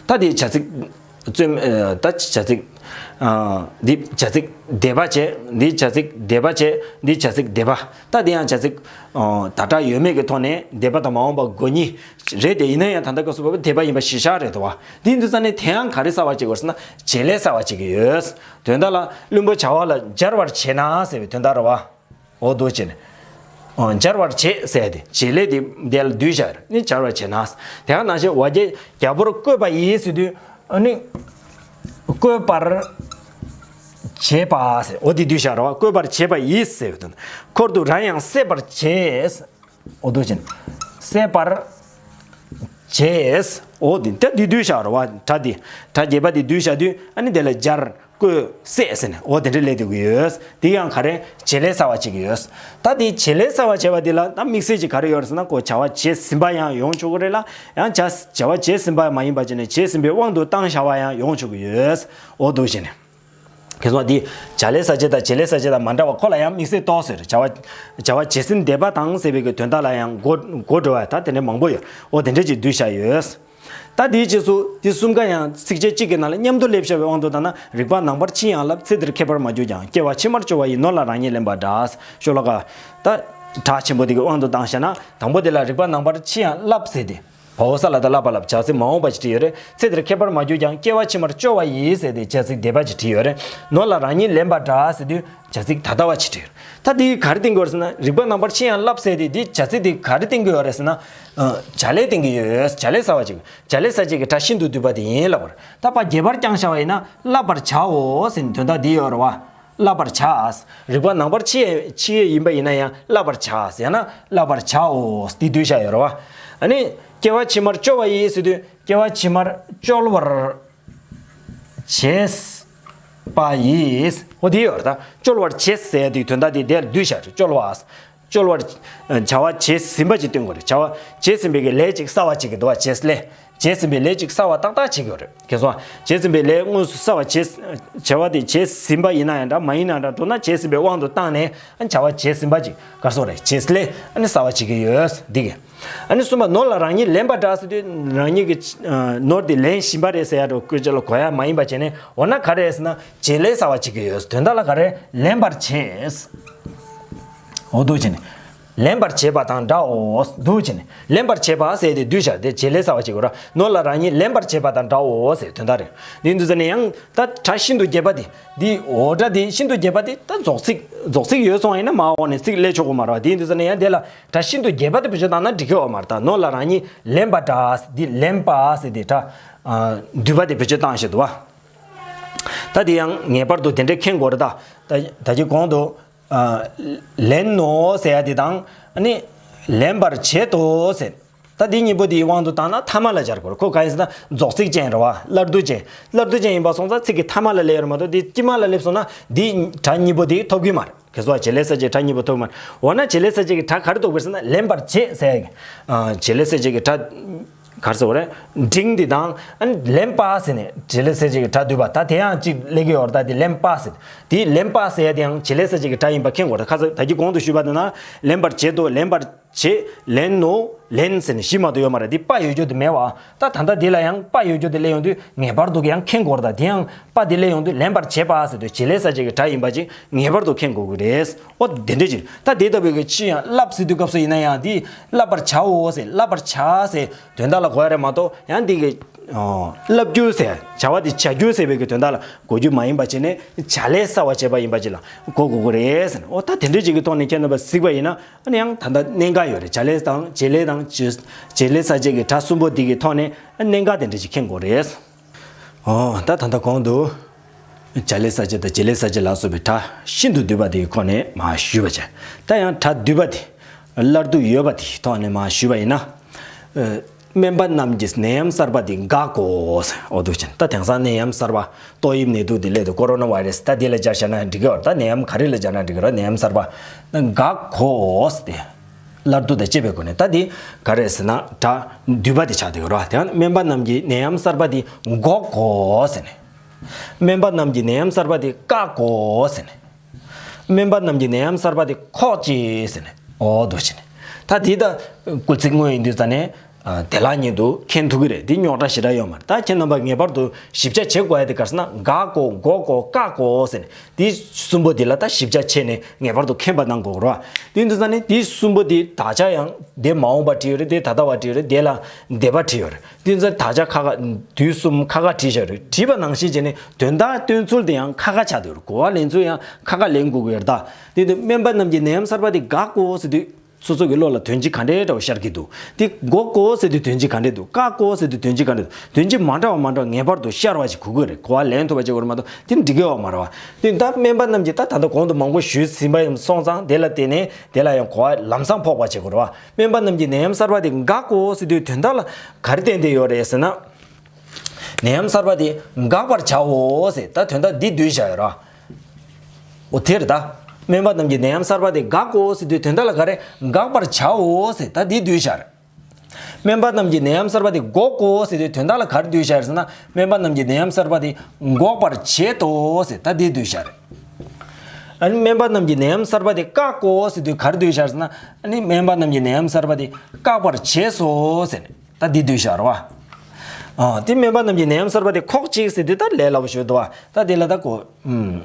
ད་འདི་བྱ་ཚིག་རྩོད། ཨ། ད་བྱ་ཚིག་ཨ། འདི་བྱ་ཚིག་འདས་པ་བྱས། འདི་བྱ་ཚིག་འདས་པ་བྱས། འདི་བྱ་ཚིག་འདས་པ། ད་འདི་ཡང་བྱ་ཚིག་ཨ། ད་སྒྲ་ཡོད་མེད་ཀྱི་ཐོག་ནས་འདས་པ་དང་མ་འོངས་པ་གོ་ནི་རེད་དེ། ཡིན་ན་ཡང་ད་ལྟ་སྐབས་སུ་བབ་པའི་འདས་པ་ཡིན་པ་གཞིར་བཞག་རེད་དོ། འདི་འདི་ཙ་ནས་དེ་ཡང་ག་རེ་གསལ་བར་བྱེད་དགོས་ཟེར་ན། བྱེད་ལས་གསལ་བར་བྱེད་ཀྱི་ཡོད། དོན་དག་ལ་བླུན་པོ་བྱ་བ་ལ་སྦྱར་བར་བྱེད་ན་ཟེར་བའི་དོན་དག་རེད་བ། འོ་འདུག་བྱས་ནས། ཨོ། སྦྱར་བར་བྱེད་ཟེར་ཏེ། བྱེད་ལས་དེ་དེ་ལ་བསྡུས་བཞག་ནི་སྦྱར་བར་བྱེད་ན། དེ་ག་ནང་བཞིན་བ་རྒྱ་རྒྱལ་པོར་བསྐོས་པ་ཡིས་ཟེར་དུས། ཨ་ནི། བསྐོས་པར་བྱེད་པ་ཟེར། འོ་དེ་བསྡུས་བཞག་རེད་བ། བསྐོས་པར་བྱེད་པ་ཡིས་ཟེར་བའི་དོན། འཁོར་དུ་རང་ཡང་བསད་པར་བྱེད། འོ་འདུག་བྱས་ནས། བསད་པར་བྱེད། འོ་དེ་ད་དེ་བསྡུས་བཞག་རེད་བ། སྒྲ་དེ། སྒྲ་རྒྱས་པ་དེ་བསྡུས་བཞག་དུས། ཨ་ནི་དེ་ལ་སྦྱར། བསྐོས། བསད་ཟེར་ནས། འོ་དེ་འདྲ་སླེབས་བསྡད་ཀྱི་ཡོད། དེ་ཡང་ག་རེ། བྱེད་ལས་གསལ་བར་བྱེད་ཀྱི་ཡོད། ད་དེ་བྱེད་ལས་གསལ་བར་བྱེད་པ་དེ་ལ་ད་དམིགས་བསལ་གྱི་ག་རེ་ཡོད་རེད་ཟེར་ན། ཁོ་བྱ་བ་བྱས་ཟིན་པ་ཡང་ཡོང་ཆོག་གི་རེད་ལ། ཡང་བྱ་བྱ་བ་བྱས་ཟིན་པ་མ་ཡིན་པ་བྱས་ནས་བྱས་ཟིན་པའི་དབང་དུ་བཏང་བཞག་པ་ཡང་ཡོང་ཆོག་གི་ཡོད། འོ་འདུག་བྱས་ནས། མཁྱེན་སོང་། འདི་བྱ་ལས་གསལ་བྱེད་དང་བྱེད་ལས་གསལ་བྱེད་དང་མ་འདྲ་བ་ཁོ་ལ་ཡང་དམིགས་བསལ་གཏོགས་ཟེར། བྱ་བ་བྱ་བ་བྱས་ཟིན་འདས་པ་དང་ཟེར་བའི་གི་དོན་དག་ལ་ཡང་གོ་གོ་འགྲོ་བ་ད་དེ་འདྲ་མང་པོ་ཡོད། འོ་དེ་འདྲ་ཅིག་བསྡུས་བཞག་ཡོད། ད་དེའི་རྗེས་སུ་དེ་གསུམ་ཀ་ཡང་ཚིགས་བཅད་གཅིག་གི་ནང་ལ་མཉམ་དུ་སླེབས་བཞག་པའི་དབང་དུ་བཏང་ན། རིག་པ་ནང་པར་ཕྱིན་ཡང་བསླབ། ཚེ་འདིར་ཁྱད་པར་མ་གྱུར་ཀྱང་། སྐྱེ་བ་ཕྱི་མར་སྐྱོ་བ་ཡིས། ནོར་ལ་རང་ཉིད་ལེན་པར་གྲགས། ཤོ་ལོ་ཀ་ད་གྲགས་ཆེན་པོ་དེ་གི་དབང་དུ་བཏང་བཞག་ན། དང་པོ་དེ་ལ་རིག་པ་ནང་པར་ཕྱིན་ཡང་བསླབ་ཟེར་ཏེ། བའོ་ས་ལ་ད་བསླབ་པ་བསླབ། བྱ་ཚིག་མ་འོངས་པ་ཅིག་བྲིས་ཡོད་རེད། ཚེ་འདིར་ཁྱད་པར་མ་གྱུར་ཀྱང་། སྐྱེ་བ་ཕྱི་མར་སྐྱོ་བ་ཡིས་ཟེར་ཏེ་བྱ་ཚིག་འདས་པ་ཅིག་བྲིས་ཡོད་རེད། ནོར་ལ་རང་ཉིད་ལེན་པར་གྲགས་ཟེར་དུས་བྱ་ཚིག་ད་ལྟ་བ་ཅིག་བྲིས་ཡོད་རེད། ད་འདི་ག་རེ་བསྟན་གྱི་ཡོད་རེད་ཟེར་ན། རིག་པ་ནང་པར་ཕྱིན་ཡང་བསླབ་ཟེར་ཏེ་འདི་བྱ་ཚིག་འདི་ག་རེ་བསྟན་གྱི་ཡོད་རེད་ཟེར་ན། ཨ། བྱ་ལས་བསྟན་གྱི་ཡོད། བྱ་ལས་གསལ་བར་བྱེད། བྱ་ལས་གསལ་བྱེད་ཀྱི་སྒྲ་ཤིན་ཏུ་བསྡུས་པ་དེ་ཡིན་ལབ་པ་རེད། ད་ཕར་རྒྱས་པར་བརྐྱངས་བཞག་པ་ཡིན་ན། བསླབ་པར་བྱའོ་ཟེར་ནས་དོན་དག་འདི་ཡོད་རེད་བ། བསླབ་པར་བྱ། རིག་པ་ནང་པར་ཕྱིན་ཕྱིན་ཡིན་པ་ཡིན་ན་ཡང་བསླབ་པར་བྱ་ཟེར་ན། བསླབ་པར་བྱའོ། འདི་བསྡུས་བཞག་ཡོད་རེད་བ། ཨ་ནི་སྐྱེ་བ་ཕྱི་མར་སྐྱོ་བ་ཡིས་ཟེར་དུས། སྐྱེ་བ་ཕྱི་མར་སྐྱོ་བར་བྱེད་པ་ཡིས། འོ་དེ་ཡོད་རེད་ད། སྐྱོ་བར་བྱེད་ཟེར་དུས་དོན་དག་དེ་དེར་བསྡུས་བཞག་རེད། སྐྱོ་བ། སྐྱོ་བར། བྱ་བ་བྱས་ཟིན་པ་ཅིག་སྟོན་དགོས་རེད། བྱ་བ་བྱས་ཟིན་པའི་གི་ལས་ཅིག་གསལ་བ་བྱེད་ཀྱི་འདུག་བ། བྱས་ལས། བྱས་ཟིན་པའི་ལས་ཅིག་གསལ་བ་ཏག་ཏག་བྱེད་ཀྱི་ཡོད་རེད། མཁྱེན་སོང་། བྱས་ཟིན་པའི་ལས་དངོས་སུ་གསལ་བ་བྱས། བྱ་བ་དེ་བྱས་ཟིན་པ་ཡིན་ན་ཡང་འདྲ། མ་ཡིན་ན་འདྲ། མདོར་ན་བྱས་ཟིན་པའི་དབང་དུ་བཏང་ནས། ཨ། བྱ་བ་བྱས་ཟིན་པ་ཅིག་ག་རེ་ཟེར་དགོས་རེད། བྱས་ལས། ཨ་ནི་གསལ་བ་བྱེད་ཀྱི་ཡོད། འདི་གི། ཨ་ནི་གསུམ་པ། ནོར་ལ་རང་ཉིད་ལེན་པར་གྲགས་ཟེར་དུས། རང་ཉིད་ཀྱི། ཨ། ནོར་དེ་ལེན་བཞིན་པ་རེད་ཟེར་ཡ་འདྲ་བོ་སྐད་ཆ་ལ་གོ་ཡ་མ་ཡིན་པ་བྱས་ནས། འོ་ན་ག་རེ་ཟེར་ན། བྱེད་ལས་གསལ་བ་བྱེད་ཀྱི་ཡོད། དོན་དག་ལ་ག་རེ། ལེན་པར་བྱེད། འོ་འདུག་བྱས་ནས། ལེན་པར་བྱེད་པ་དང་འདྲའོ། འདུག་བྱས་ནས། ལེན་པར་བྱེད་པ་ཟེར་ཏེ་བསྡུས་བཞག་སྟེ། བྱེད་ལས་གསལ་བ་བྱེད་དགོས་ར། ནོར་ལ་རང་ཉིད་ལེན་པར་བྱེད་པ་དང་འདྲའོ་ཟེར་དོན་དག་རེད། འདི་འདུག་ཟེར་ནས་ཡང་ད་སྒྲ་ཤིན་ཏུ་རྒྱས་པ་དེ། འདི་འོ་སྒྲ་དེ་ཤིན་ཏུ་རྒྱས་པ་དེ་ད་རྫོགས་ཚིག་རྫོགས་ཚིག་ཡོད་སོང་ཡིན་ན། མ་འོངས་ནས་ཚིག་སླེབས་ཆོག་གི་མ་རེད་བ། འདི་འདུག་ཟེར་ནས་ཡང་དེ་ལ་སྒྲ་ཤིན་ཏུ་རྒྱས་པ་དེ་བེད་སྤྱོད་བཏང་ན་འགྲིག་གི་ཡོད་མ་རེད། ད་ནོར་ལ་རང་ཉིད་ལེན་པར་གྲགས། འདི་ལེན་པ་ཟེར་དེ་སྒྲ། ཨ། བསྡུས་པ་དེ་བེད་སྤྱོད་བཏང་བཞག་འདུག་བ། ད་དེ་ཡང་ངེས་པར་དུ་དེ་འདྲས་མཁྱེན་དགོས་རེད་ད། ད་ད་ཅི་གོང་དུ། ཨ། ལེན་ནོ་ཟེར་ཡ་དེ་དང་། ཨ་ནི། ལེན་པར་བྱེད་དོ་ཟེར། ད་དེ་གཉིས་པོ་དེའི་དབང་དུ་བཏང་ན་ཐ་མ་ལ་སྦྱར་དགོས་རེད། ཁོ་གང་ཡིན་ཟེར་ན་རྫོགས་ཚིག་ཅན་རེད་བ། སླར་བསྡུ་ཅན། སླར་བསྡུ་ཅན་ཡིན་པ་སོང་ཙང་ཚིག་གི་ཐ་མ་ལ་སླེབས་ཡོད་རེད་མ་གཏོགས། དེ་དཀྱིལ་མ་ལ་སླེབས་སོང་ན་དེ་སྒྲ་གཉིས་པོ་དེ་ཐོབ་ཀྱི་མ་རེད། མཁྱེན་སོང་། བྱེད་ལས་གསལ་བྱེད་སྒྲ་གཉིས་པོ་ཐོབ་ཀྱི་མ་རེད། འོ་ན་བྱེད་ལས་གསལ་བྱེད་ཀྱི་སྒྲ་ག་རེ་ཐོབ་ཀྱི་རེད་ཟེར་ན། ལེན་པར་བྱེད་ཟེར་ཡ་གི། ཨ། བྱེད་ལས་གསལ་བྱེད་ཀྱི་སྒྲ། ག་རེ་ཟེར་བ་རེད། འབྲིང་འདི་དང་ཨ་ནི་ལེན་པ་ཟེར་ནས་བྱེད་ལས་གསལ་བྱེད་ཀྱི་སྒྲ་བསྡུས་པ། ད་དེ་ཡང་གཅིག་སླེབས་ཀྱི་ཡོད་རེད། ད་དེ་ལེན་པ་ཟེར། དེ་ལེན་པ་ཟེར་ཡ་དེ་ཡང་བྱེད་ལས་གསལ་བྱེད་ཀྱི་སྒྲ་ཡིན་པ་མཁྱེན་དགོས་རེད། ཁ་སང་ད་གིན་གོང་དུ་ཞུས་པ་དེ་ན་ལེན་པར་བྱེད་དོ། ལེན་པར་བྱེད། ལེན་ནོ། ལེན་ཟེར་ནས་བཞི་མ་གཏོགས་ཡོད་མ་རེད། དེ་པ་ཡོད་རྒྱུ་དེ་མེད་བ། ད་ད་ལྟ་དེ་ལ་ཡང་པ་ཡོད་རྒྱུ་དེ་སླེབས་ཡོང་དུས་ངེས་པར་དུ་ཡང་མཁྱེན་དགོས་རེད། ད་དེ་ཡང་པ་དེ་སླེབས་ཡོང་དུས་ལེན་པར་བྱེད་པ་ཟེར་དུས་བྱེད་ལས་གསལ་བྱེད་ཀྱི་སྒྲ་ཡིན་པ་ཅིག་ངེས་པར་དུ་མཁྱེན་དགོས་ཀྱི་རེད། ཨོ་དེ་འདྲ་ཅིག་ད་དེ་ལྟ་བུའི་གི་ཕྱིར་ཡང་བསླབ་ཟེར་དུས་སྐབས་སུ་ཡིན་ན་ཡང་དེ་བསླབ་པར་བྱའོ་ཟེར། བསླབ་པར་བྱ་ཟེར་དོན་དག་ལ་གོ་ཡ་རེད་མ་གཏོགས། ཡང་འདི་གི་ཨོ་བསླབ་རྒྱུ་ཟེར་བྱ་བ་དེ་བྱ་རྒྱུ་ཟེར་བའི་གི་དོན་དག་ལ་གོ་རྒྱུ་མ་ཡིན་པ་བྱས་ནས་བྱ་ལས་གསལ་བར་བྱེད་པ་ཡིན་པ་ཅིག་ལ་གོ་དགོས་ཀྱི་རེད་ཟེར་ནས། ཨོ་ད་དེ་འདྲ་ཅིག་གི་ཐོག་ནས་མཁྱེན་ཐུབ་པ་གཟིགས་པ་ཡིན་ན། ཨ་ནི་ཡང་ད་ལྟ་གནད་འགག་ཡོད་རེད། བྱ་ལས་དང་བྱེད་ལས་དང་བྱེད་བྱེད་ལས་གསལ་བྱེད་ཀྱི་སྒྲ་གསུམ་པོ་འདི་གི་ཐོག་ནས་གནད་འགག་དེ་འདྲ་ཅིག་མཁྱེན་དགོས་རེད། ཨོ་ད་ད་ལྟ་གོང་དུ་བྱ་ལས་གསལ་བྱེད་དང་བྱེད་ལས་གསལ་བྱེད་ལ་སོགས་པའི་སྒྲ་ཤིན་ཏུ་བསྡུས་པ་དེའི་སྒོ་ནས་མར་ཞུས་པ་བྱས། ད་ཡང་སྒྲ་བསྡུས་པ་དེ་སླར་བསྡུ་ཡོད་པ་དེའི་ཐོག་ནས་མར་ཞུས་པ་ཡིན་ན། ཨ་སྨན་པ་རྣམས་ཀྱིས་ནད་ཡམས་གསར་པ་འདི་འགག་གོ། ཨོ་འདུག་ཅན་ད་དེང་སང་ནད་ཡམས་གསར་པ་ཏོག་དབྱིབས་ནད་དུག་འདི་སླེབས་འདུག་ཀོ་རོ་ན་བྷའི་རེ་སི། ད་འདི་ལ་སྦྱར་བཞག་ན་འགྲིག་གི་ཡོད་རེད། ད་ནད་ཡམས་ག་རེ་ལ་སྦྱར་ན་འགྲིག་གི་རེད། ནད་ཡམས་གསར་པ་འགག་གོ་ཟེར་ཏེ། སླར་བསྡུ་དང་བཅས་པའི་སྒོ་ནས། ད་འདི་ག་རེ་ཟེར་ན་སྒྲ་བསྡུས་པ་དེ་ཆགས་བསྡད་ཡོད་རེད། དེ་ཡང་སྨན་པ་རྣམས་ཀྱིས་ནད་ཡམས་གསར་པ་འདི་འགོག་གོ་ཟེར་ནས། སྨན་པ་རྣམས་ཀྱིས་ནད་ཡམས་གསར་པ་འདི་བཀག་གོ་ཟེར་ནས། སྨན་པ་རྣམས་ཀྱིས་ནད་ཡམས་གསར་པ་འདི་ཁོག་ཅིག་ཟེར་ནས། ཨོ་འདུག་ཅན་ད་འདི་ད་སྐུལ་ཚིག་དངོས་ཡིན་དུས་ཙ་ནས། ཨ་བདེ་བླག་ཉིད་དུ་མཁྱེན་ཐུབ་ཀྱི་རེད། འདི་རྙོག་དྲ་ཞེ་དྲག་ཡོད་མ་རེད། ད་ཁྱེད་རྣམ་པ་ངེས་པར་དུ་ཞིབ་ཆ་བྱེད་དགོས་ཡ་དེ་ག་རེ་ཟེར་ན་འགག་གོ། འགོག་གོ། བཀག་གོ་ཟེར་ནས། འདི་གསུམ་པོ་འདི་ལ་ད་ཞིབ་ཆ་བྱས་ནས་ངེས་པར་དུ་མཁྱེན་པ་གནང་དགོས་རེད་བ། དེ་ཡིན་དུས་ཙ་ནས་འདི་གསུམ་པོ་འདི་དག་ཆ་ཡང་དེ་མ་འོངས་པ་བྲིས་ཡོད་རེད། དེ་ད་ལྟ་བ་བྲིས་ཡོད་རེད། དེ་ལ་འདས་པ་བྲིས་ཡོད་རེད། དེ་ཚོ་དག་ཆ་ཁ་ཁ་དུས་གསུམ་ཁ་ཁ་བྲིས་བཞག་རེད། བྲིས་པ་ནང་བཞིན་བྱས་ནས་དོན་དག་སྟོན་ཚུལ་དེ་ཡང་ཁ་ཁ་ཆགས་བསྡད་ཡོད་རེད། གོ་བ་ལེན་ཚུལ་ཡང་ཁ་ཁ་ལེན་དགོས་ཀྱི་ཡོད་རེད། ད་དེ་དུས་སྨན་པ་རྣམས་ཀྱིས་ནད་ཡམས་གསར་པ་དེ་འགག་གོ་ཟེར་དུས་སོ་སོ་གི་བློ་ལ་དོན་སྤྱི་ག་འདྲའི་འདྲ་བོ་ཤར་གྱི་འདུག་དེ་འགོག་གོ་ཟེར་དུས་དོན་སྤྱི་ག་འདྲ་འདུག་བཀག་གོ་ཟེར་དུས་དོན་སྤྱི་ག་འདྲ་འདུག་དོན་སྤྱི་མ་འདྲ་བ་མ་འདྲ་བ་ངེས་པར་དུ་ཤར་བ་ཞིག་དགོས་ཀྱི་རེད། གོ་བ་ལེན་ཐུབ་པ་བྱེད་དགོས་རེད་མ་གཏོགས་དེ་འགྲིག་གི་ཡོད་མ་རེད་བ། དེ་ད་སྨན་པ་རྣམས་ཀྱིས་ད་ད་ལྟ་གོང་དུ་མང་པོ་ཞུས་ཟིན་པ་ཡིན་སོང་ཙང་དེ་ལ་བརྟེན་ནས་དེ་ལ་ཡང་གོ་བ་ལམ་སང་ཕོག་པ་བྱེད་དགོས་རེད་བ། སྨན་པ་རྣམས་ཀྱིས་ནད་ཡམས་གསར་པ་དེ་འགག་གོ་ཟེར་དུས་དོན་དག་ལ་ག་རེ་བསྟན་བསྡད་ཡོད་རེད་ཟེར་ན། ནད་ཡམས་གསར་པ་དེ་འགག་པར་བྱའོ་ཟེར་ད་དོན་དག་འདི་བསྡུས་བཞག་ཡོད་རེད་བ། འོ་དེ་རེད་ད། སྨན་པ་རྣམས་ཀྱིས་ནད་ཡམས་གསར་པ་དེ་འགག་གོ་ཟེར་དུས་དོན་དག་ལ་ག་རེ་འགག་པར་བྱའོ་ཟེར་ད་འདི་བསྡུས་བཞག་རེད། སྨན་པ་རྣམས་ཀྱིས་ནད་ཡམས་གསར་པ་དེ་འགོག་གོ་ཟེར་དུས་དོན་དག་ལ་ག་རེ་བསྡུས་བཞག་རེད་ཟེར་ན། སྨན་པ་རྣམས་ཀྱིས་ནད་ཡམས་གསར་པ་དེ་འགོག་པར་བྱེད་དོ་ཟེར་ད་འདི་བསྡུས་བཞག་རེད། ཨ་ནི་སྨན་པ་རྣམས་ཀྱིས་ནད་ཡམས་གསར་པ་དེ་བཀག་གོ་ཟེར་དུས་ག་རེ་བསྡུས་བཞག་རེད་ཟེར་ན། ཨ་ནི་སྨན་པ་རྣམས་ཀྱིས་ནད་ཡམས་གསར་པ་དེ་བཀག་པར་བྱས་སོ་ཟེར་ནས་ད་འདི་བསྡུས་བཞག་རེད་བ། ཨ་དེ་སྨན་པ་རྣམས་ཀྱིས་ནད་ཡམས་གསར་པ་དེ་ཁོག་ཅིག་ཟེར་དུས་ད་ལས་སླ་པོ་ཞིག་འདུག་བ། ད་དེ་ལ་ད་གོ་ཨུམ།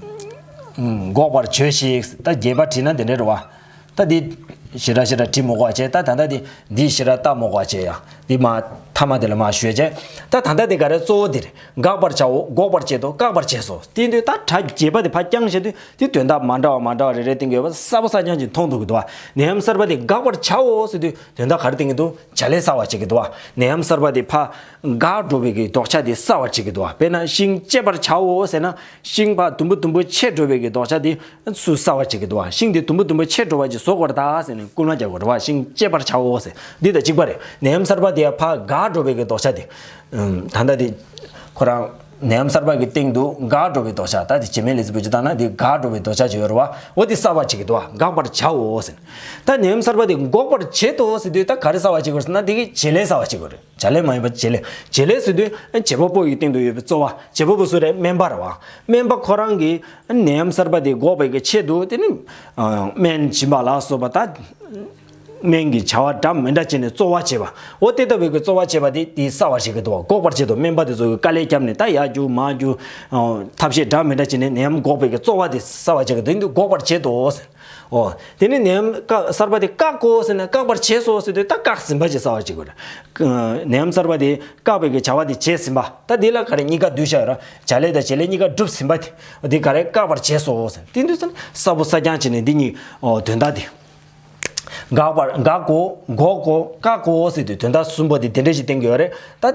ཨུམ། འགོག་པར་བྱོས་ཤིག་ད་རྒྱས་པ་བྲིས་ན་དེ་འདྲ་རེད་བ། ད་འདི་ཞེ་དྲག་ཞེ་དྲག་བྲིས་མི་དགོས་པ་བྱས། ད་ད་ལྟ་འདི་འདི་ཞེ་དྲག་བལྟ་མི་དགོས་པ་བྱས་ཡ། འདི་མ་མཐའ་མ་དེ་ལ་མ་ཞུས་བྱས། ད་ད་ལྟ་འདི་ག་རེ་གཙོ་བོ་འདི་རེད། འགག་པར་བྱའོ། འགོག་པར་བྱེད་དོ། བཀག་པར་བྱས་སོ། དེ་འདི་ད་སྒྲ་རྒྱས་པ་དེ་ཕར་བརྐྱངས་བྱས་དུས་དེ་དོན་དག་མ་འདྲ་བ་མ་འདྲ་བ་རེ་རེ་བསྟན་གྱི་ཡོད་པ་གསལ་པོ་གསལ་རྐྱང་ཅིག་མཐོང་ཐུབ་ཀྱི་འདུག་བ། ནད་ཡམས་གསར་པ་དེ་འགག་པར་བྱའོ་ཟེར་དུས་དོན་དག་ག་རེ་བསྟན་གྱི་འདུག་བྱ་ལས་གསལ་བར་བྱེད་ཀྱི་འདུག་བ། ནད་ཡམས་གསར་པ་དེ་ཕར་འགག་འགྲོ་བའི་གི་ལྡོག་ཆ་དེ་གསལ་བར་བྱེད་ཀྱི་འདུག་བ། དཔེར་ན་ཤིང་བཅད་པར་བྱའོ་ཟེར་ན་ཤིང་ཕར་དུམ་བུ་དུམ་བུ་ཆད་འགྲོ་བའི་གི་ལྡོག་ཆ་དེ་སུ་གསལ་བར་བྱེད་ཀྱི་འདུག་བ། ཤིང་དེ་དུམ་བུ་དུམ་བུ་ཆད་འགྲོ་བ་ཅིག་བཟོ་དགོས་རེད་ད་ཟེར་ནས་སྐུལ་མ་རྒྱག་དགོས་རེད་བ། ཤིང་བཅད་པར་བྱའོ་ཟེར་འདི་དང་གཅིག་པ་རེད། ནད་ཡམས་གསར་པ་དེ་ཕར་འགག་འགྲོ་བའི་གི་ལྡོག་ཆ་དེ། ཨུམ། ད་ལྟ་དེ་ཁོ་རང་ནད་ཡམས་གསར་པ་གི་སྟེང་དུ་འགག་འགྲོ་བའི་ལྡོག་ཆ། ད་དེ་བྱེད་མེད་ལས་ཚིག་བུ་ཅིག་བཏང་ན་དེ་འགག་འགྲོ་བའི་ལྡོག་ཆ་ཅིག་ཡོད་རེད་བ། འོ་དེ་གསལ་བར་བྱེད་ཀྱི་འདུག་བ། འགག་པར་བྱའོ་ཟེར། ད་ནད་ཡམས་གསར་པ་དེ་འགོག་པར་བྱེད་དོ་ཟེར་དུས་ད་ག་རེ་གསལ་བར་བྱེད་དགོས་ཟེར་ན་དེ་གི་བྱེད་ལས་གསལ་བར་བྱེད་དགོས་རེད། བྱ་ལས་མ་ཡིན་པ་བྱེད་ལས། བྱེད་ལས་ཟེར་དུས་བྱེད་པ་པོ་ཡི་སྟེང་དུ་ཡོད་པའི་གཙོ་བོ། བྱེད་པ་པོ་སུ་རེད། སྨན་པ་རེད་བ། སྨན་པ་ཁོ་རང་གིས་ནད་ཡམས་གསར་པ་དེ་འགོག་པའི་གི་ཆེད་དུ་དེ་ནི་སྨན་སྦྱིན་པ་ལ་སོགས་པ་ད་སྨན་གྱི་བྱ་བ་འདྲ་མི་འདྲ་བྱས་ནས་གཙོ་བོ་བྱེད་པ། འོ་དེ་ལྟ་བུའི་གི་གཙོ་བོ་བྱེད་པ་དེ་དེ་གསལ་བར་བྱེད་ཀྱི་འདུག་བ། འགོག་པར་བྱེད་དོ། སྨན་པ་དེ་ཚོ་གིས་དཀའ་ལས་བརྒྱབ་ནས་ད་ཡར་རྒྱུག་མར་རྒྱུག་ཐབས་ཤེས་འདྲ་མི་འདྲ་བྱས་ནས་ནད་ཡམས་འགོག་པའི་གི་གཙོ་བོ་དེ་གསལ་བར་བྱེད་ཀྱི་འདུག་འདི་འགོག་པར་བྱེད་དོ་ཟེར། འོ། དེ་ནས་ནད་ཡམས་ཀ་གསར་པ་དེ་བཀག་གོ་ཟེར་ན་བཀག་པར་བྱས་སོ་ཟེར་དུས་ད་བཀག་ཟིན་པ་ཅིག་གསལ་བར་བྱེད་དགོས་རེད། ནད་ཡམས་གསར་པ་དེ་བཀག་པའི་གི་བྱ་བ་དེ་བྱས་ཟིན་པ། ད་དེ་ལ་ག་རེ་གཉིས་ཀ་བསྡུས་བཞག་ཡོད་ར། བྱ་ལས་དང་བྱེད་ལས་གཉིས་ཀ་གྲུབ་ཟིན་པ་དེ། དེ་ག་རེ་བཀག་པར་བྱས་སོ་ཟེར། དེ་འདུག་ཟེར་ན་གསལ་པོ་གསལ་རྐྱང་བྱས་ནས་འདི་གཉིས་ཨོ་དོན་དག་དེ། འགག་པར་འགག་གོ། འགོག་གོ། བཀག་གོ་ཟེར་དུས་དོན་དག་གསུམ་པོ་དེ་དེ་འདྲ་ཞིག་བསྟན་གྱི་ཡོད་རེད། ད་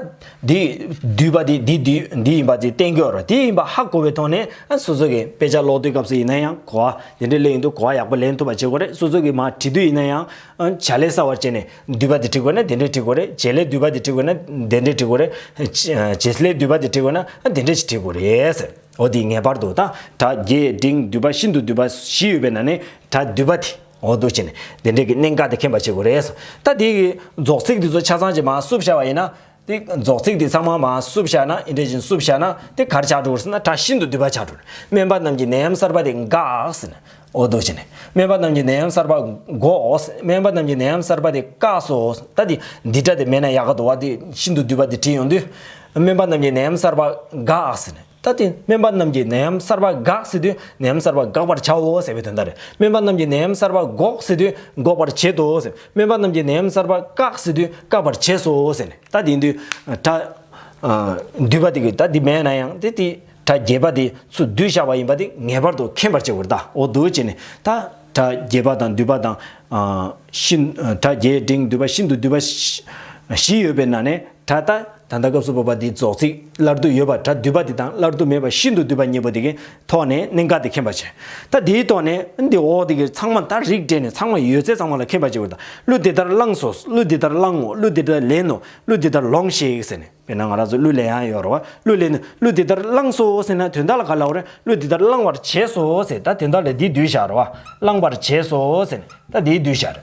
འདི་བསྡུས་པ་དེ་འདི་བསྡུས་འདི་ཡིན་པ་དེ་བསྟན་གྱི་ཡོད་རེད། དེ་ཡིན་པ་ཧ་གོ་བའི་ཐོག་ནས་ཨ་སོ་སོ་གི་དཔེ་ཆ་ཀློག་དུས་སྐབས་སུ་ཡིན་ན་ཡང་གོ་བ་དེ་འདྲ་སླེབས་ཡོང་དུས་གོ་བ་ཡག་པོ་ལེན་ཐུབ་པ་བྱེད་དགོས་རེད། སོ་སོ་གི་མར་བྲིས་དུས་ཡིན་ན་ཡང་ཨ་བྱ་ལས་གསལ་བར་བྱས་ནས་བསྡུས་པ་དེ་བྲིས་དགོས་ན་དེ་འདྲ་བྲིས་དགོས་རེད། བྱེད་ལས་བསྡུས་པ་དེ་བྲིས་དགོས་ན་དེ་འདྲ་བྲིས་དགོས་རེད། བྱེད་ལས་བསྡུས་པ་དེ་བྲིས་དགོས་ན་ཨ་དེ་འདྲ་ཞིག་བྲིས་དགོས་རེད་ཟེར། འོ་དེ་ངེས་པར་དུ་ད་སྒྲ་རྒྱས་འབྲིང་བསྡུས་པ་ཤིན་ཏུ་བསྡུས་པ་བཞི་ཡོད་པའི་ནང་ནས་སྒྲ་བསྡུས་པ་དེ། འོ་འདུག་བྱས་ནས་དེ་འདྲའི་གི་གནད་འགག་དེ་མཁྱེན་པ་བྱེད་དགོས་རེད། ད་དེ་གི་རྫོགས་ཚིག་དེ་ཚོ་ཆ་ཚང་ཅིག་མར་བསུབ་བཞག་པ་ཡིན་ན། དེ་རྫོགས་ཚིག་དེ་ཚང་མ་མར་བསུབ་བཞག་ན། ཨིན་དྲེ་བཞིན་བསུབ་བཞག་ན་དེ་ག་རེ་ཆགས་འགྲོ་གི་རེད་ཟེར་ན། སྒྲ་ཤིན་ཏུ་བསྡུས་པ་ཆགས་འགྲོ། སྨན་པ་རྣམས་ཀྱི་ནད་ཡམས་གསར་པ་དེ་འགག་ཟེར་ནས། འོ་འདུག་བྱས་ནས། སྨན་པ་རྣམས་ཀྱི་ནད་ཡམས་གསར་པ་འགོག། སྨན་པ་རྣམས་ཀྱི་ནད་ཡམས་གསར་པ་དེ་བཀག་སོ། ད་དེ་འདི་སྒྲ་དེ་མེད་ན་ཡག་ག་འདུག་བ། དེ་ཤིན་ཏུ་བསྡུས་པ་དེ་བྲིས་ཡོང་དུས། སྨན་པ་རྣམས་ཀྱི་ནད་ཡམས་གསར་པ་འགག་ཟེར་ནས། ད་དེ་སྨན་པ་རྣམས་ཀྱི་ནད་ཡམས་གསར་པ་འགག་ཟེར་དུས། ནད་ཡམས་གསར་པ་དགག་པར་བྱའོ་ཟེར་བའི་དོན་དག་རེད། སྨན་པ་རྣམས་ཀྱི་ནད་ཡམས་གསར་པ་འགོག་ཟེར་དུས་འགོག་པར་བྱེད་དོ་ཟེར། སྨན་པ་རྣམས་ཀྱི་ནད་ཡམས་གསར་པ་བཀག་ཟེར་དུས་བཀག་པར་བྱས་སོ་ཟེར་ནས། ད་དེ་ཡིན་དུས་སྒྲ་ཨ་བསྡུས་པ་དེ་གི་ད་དེ་མེད་ན་ཡང་དེ་དེ་སྒྲ་རྒྱས་པ་དེ་ཚུར་བསྡུས་བཞག་པ་ཡིན་པ་དེ་ངེས་པར་དུ་མཁྱེན་པར་བྱེད་དགོས་རེད། ད་འོ་འདུག་བྱས་ནས། ད་སྒྲ་རྒྱས་པ་དང་བསྡུས་པ་དང་ཨ་ཤིན། སྒྲ་རྒྱས་འབྲིང་བསྡུས་པ་ཤིན་ཏུ་བསྡུས་པ་བཞི་བཞི་ཡོད་པའི་ནང་ནས། སྒྲ་ད་ད་ལྟ་སྐབས་སུ་བབ་པ་འདི་རྫོགས་ཚིག་སླར་བསྡུ་ཡོད་པ། སྒྲ་བསྡུས་པ་འདི་དང་སླར་བསྡུ་མེད་པ་ཤིན་ཏུ་བསྡུས་པ་གཉིས་པོ་འདི་གི་ཐོག་ནས་གནད་འགག་དེ་མཁྱེན་པར་བྱེད། ད་འདིའི་ཐོག་ནས་འདི་འོག་འདི་གི་ཚང་མ་ད་རིགས་བསྒྲེས་ནས་ཚང་མ་ཡོད་ཚད་ཚང་མ་ལ་མཁྱེན་པར་བྱེད་དགོས། ད་གླུ་འདི་ལྟར་བླངས་སོ། གླུ་འདི་ལྟར་བླངས་ངོ་། གླུ་འདི་ལྟར་ལེན་ནོ། གླུ་འདི་ལྟར་ལོངས་ཤིག་ཟེར་ནས། དཔེར་ན་ང་རང་ཚོ་གླུ་ལེན་ཡག་ཡོད་རེད་བ། གླུ་ལེན་ནོ། གླུ་འདི་ལྟར་བླངས་སོ་ཟེར་ན་དོན་དག་ལ་ག་ལབ་རེད། གླུ་འདི་ལྟར་བླང་བར་བྱས་སོ་ཟེར། ད་དོན་དག་ལ་འདི་བསྡུས་བཞག་རེད་བ། བླང་བར་བྱས་སོ་ཟེར་ནས་ད་འདི་བསྡུས་བཞག་རེད།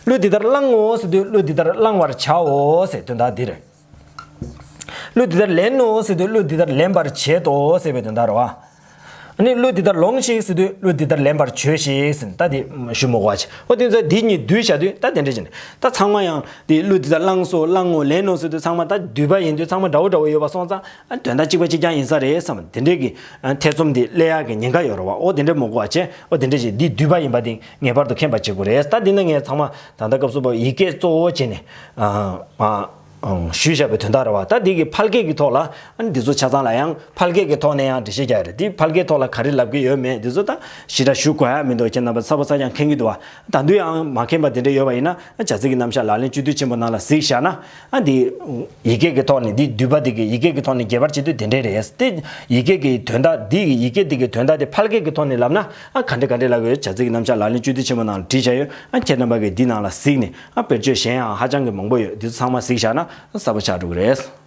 གླུ་འདི་ལྟར་བླང་ངོ་ཟེར་དུས་གླུ་འདི་ལྟར་བླང་བར་བྱའོ་ཟེར་དོན་དག་འདི་རེད། གླུ་འདི་ལྟར་ལེན་ནོ་ཟེར་དུས་གླུ་འདི་ལྟར་ལེན་པར་བྱེད་དོ་ཟེར་བའི་དོན་དག་རེད་བ། ཨ་ནི་གླུ་འདི་ལྟར་ལོངས་ཤིག་ཟེར་དུས་གླུ་འདི་ལྟར་ལེན་པར་བྱོས་ཤིག་ཟེར། ད་འདི་ཞུ་མི་དགོས་པ་བྱས། འོ་དེ་ཚོ་འདི་གཉིས་བསྡུས་བཞག་དུས་ད་དེ་འདྲ་བྱས་ནས། ད་ཚང་མ་ཡང་དེ་གླུ་འདི་ལྟར་བླངས་སོ། བླང་ངོ་། ལེན་ནོ་ཟེར་དུས་ཚང་མ་ད་བསྡུས་པ་ཡིན་དུས་ཚང་མ་འདྲ་བོ་འདྲ་བོ་ཡོད་པ་སོང་ཙང་། ཨ་དོན་དག་གཅིག་པ་གཅིག་རྐྱང་ཡིན་ས་རེད་བསམ། དེ་འདྲའི་གི་ཨ་ཐེ་ཚོམ་འདི་སླེབས་ཡག་གི་ཉེན་ཁ་ཡོད་རེད་བ། འོ་དེ་འདྲ་མི་དགོས་པ་བྱས། འོ་དེ་འདྲ་བྱས་འདི་བསྡུས་པ་ཡིན་པ་དེ་ངེས་པར་དུ་མཁྱེན་པ་བྱེད་དགོས་རེད། ད་འདི་ནི་ངས་ཚང་མ་ད་ལྟ་སྐབས་སུ་བབ་ཡི་གེ་གཙོ་བོ་བྱས་ནས་ཨ་ཨ་ཞུས་བཞག་པའི་དོན་དག་རེད་བ། ད་འདི་གི་ཕལ་སྐད་ཀྱི་ཐོག་ལ་ཨ་ནི་འདི་ཚོ་ཆ་ཚང་ལ་ཡང་ཕལ་སྐད་ཀྱི་ཐོག་ནས་ཡང་འགྲེལ་བཤད་རྒྱག་ཡ་རེད། འདི་ཕལ་སྐད་ཐོག་ལ་ག་རེ་ལབ་ཀྱི་ཡོད་མེད་འདི་ཚོ་ད་ཞེ་དྲག་ཞུ་དགོས་ཡ་མི་འདུག་ཁྱེད་རྣམ་པ་ཚ་པོ་ཚ་རྐྱང་མཁྱེན་གྱི་འདུག་བ། ད་དུང་ཡང་མ་མཁྱེན་པ་དེ་འདྲ་ཡོད་པ་ཡིན་ན། བྱ་ཚིག་གི་རྣམ་གཞག་ལག་ལེན་བཅུད་བསྡུས་ཆེན་པོ་ནང་ལ་གཟིགས་བཞག་ན། ཨ་འདི་ཡི་གེ་གི་ཐོག་ནས་འདི་བསྡུས་པ་འདི་གི་ཡི་གེ་གི་ཐོག་ནས་རྒྱས་པར་བྱེད་དུས་དེ་འདྲས་རེད། དེ་ཡི་གེ་གི་དོན་དག་འདི་ཡི་གེ་འདི་གི་དོན་དག་དེ་ཕལ་སྐད་ཀྱི་ཐོག་ནས་ལབ་ན། ཨ་ག་འདྲས་ག་འདྲས་ལབ་ཡོད། བྱ་ཚིག་གི་རྣམ་གཞག་ལག་ལེན་བཅུད་བསྡུས་ཆེན་པོ་ནང་ལ་བྲིས་བཞག་ཡོད། ཨ་ཁྱེད་རྣམ་པ་གིས་འདི་ནང་ལ་གཟིགས་ནས། ཨ་དཔེར་བརྗོད་གཞན་ཡང་ཧ་ཅང་གི་མང་པོ་ཡོད། འདི་ཚོ་ཚང་མ་གཟིགས་བཞག་ན་ཨ་གསལ་པོ་ཆགས་འགྲོ་གི་རེད།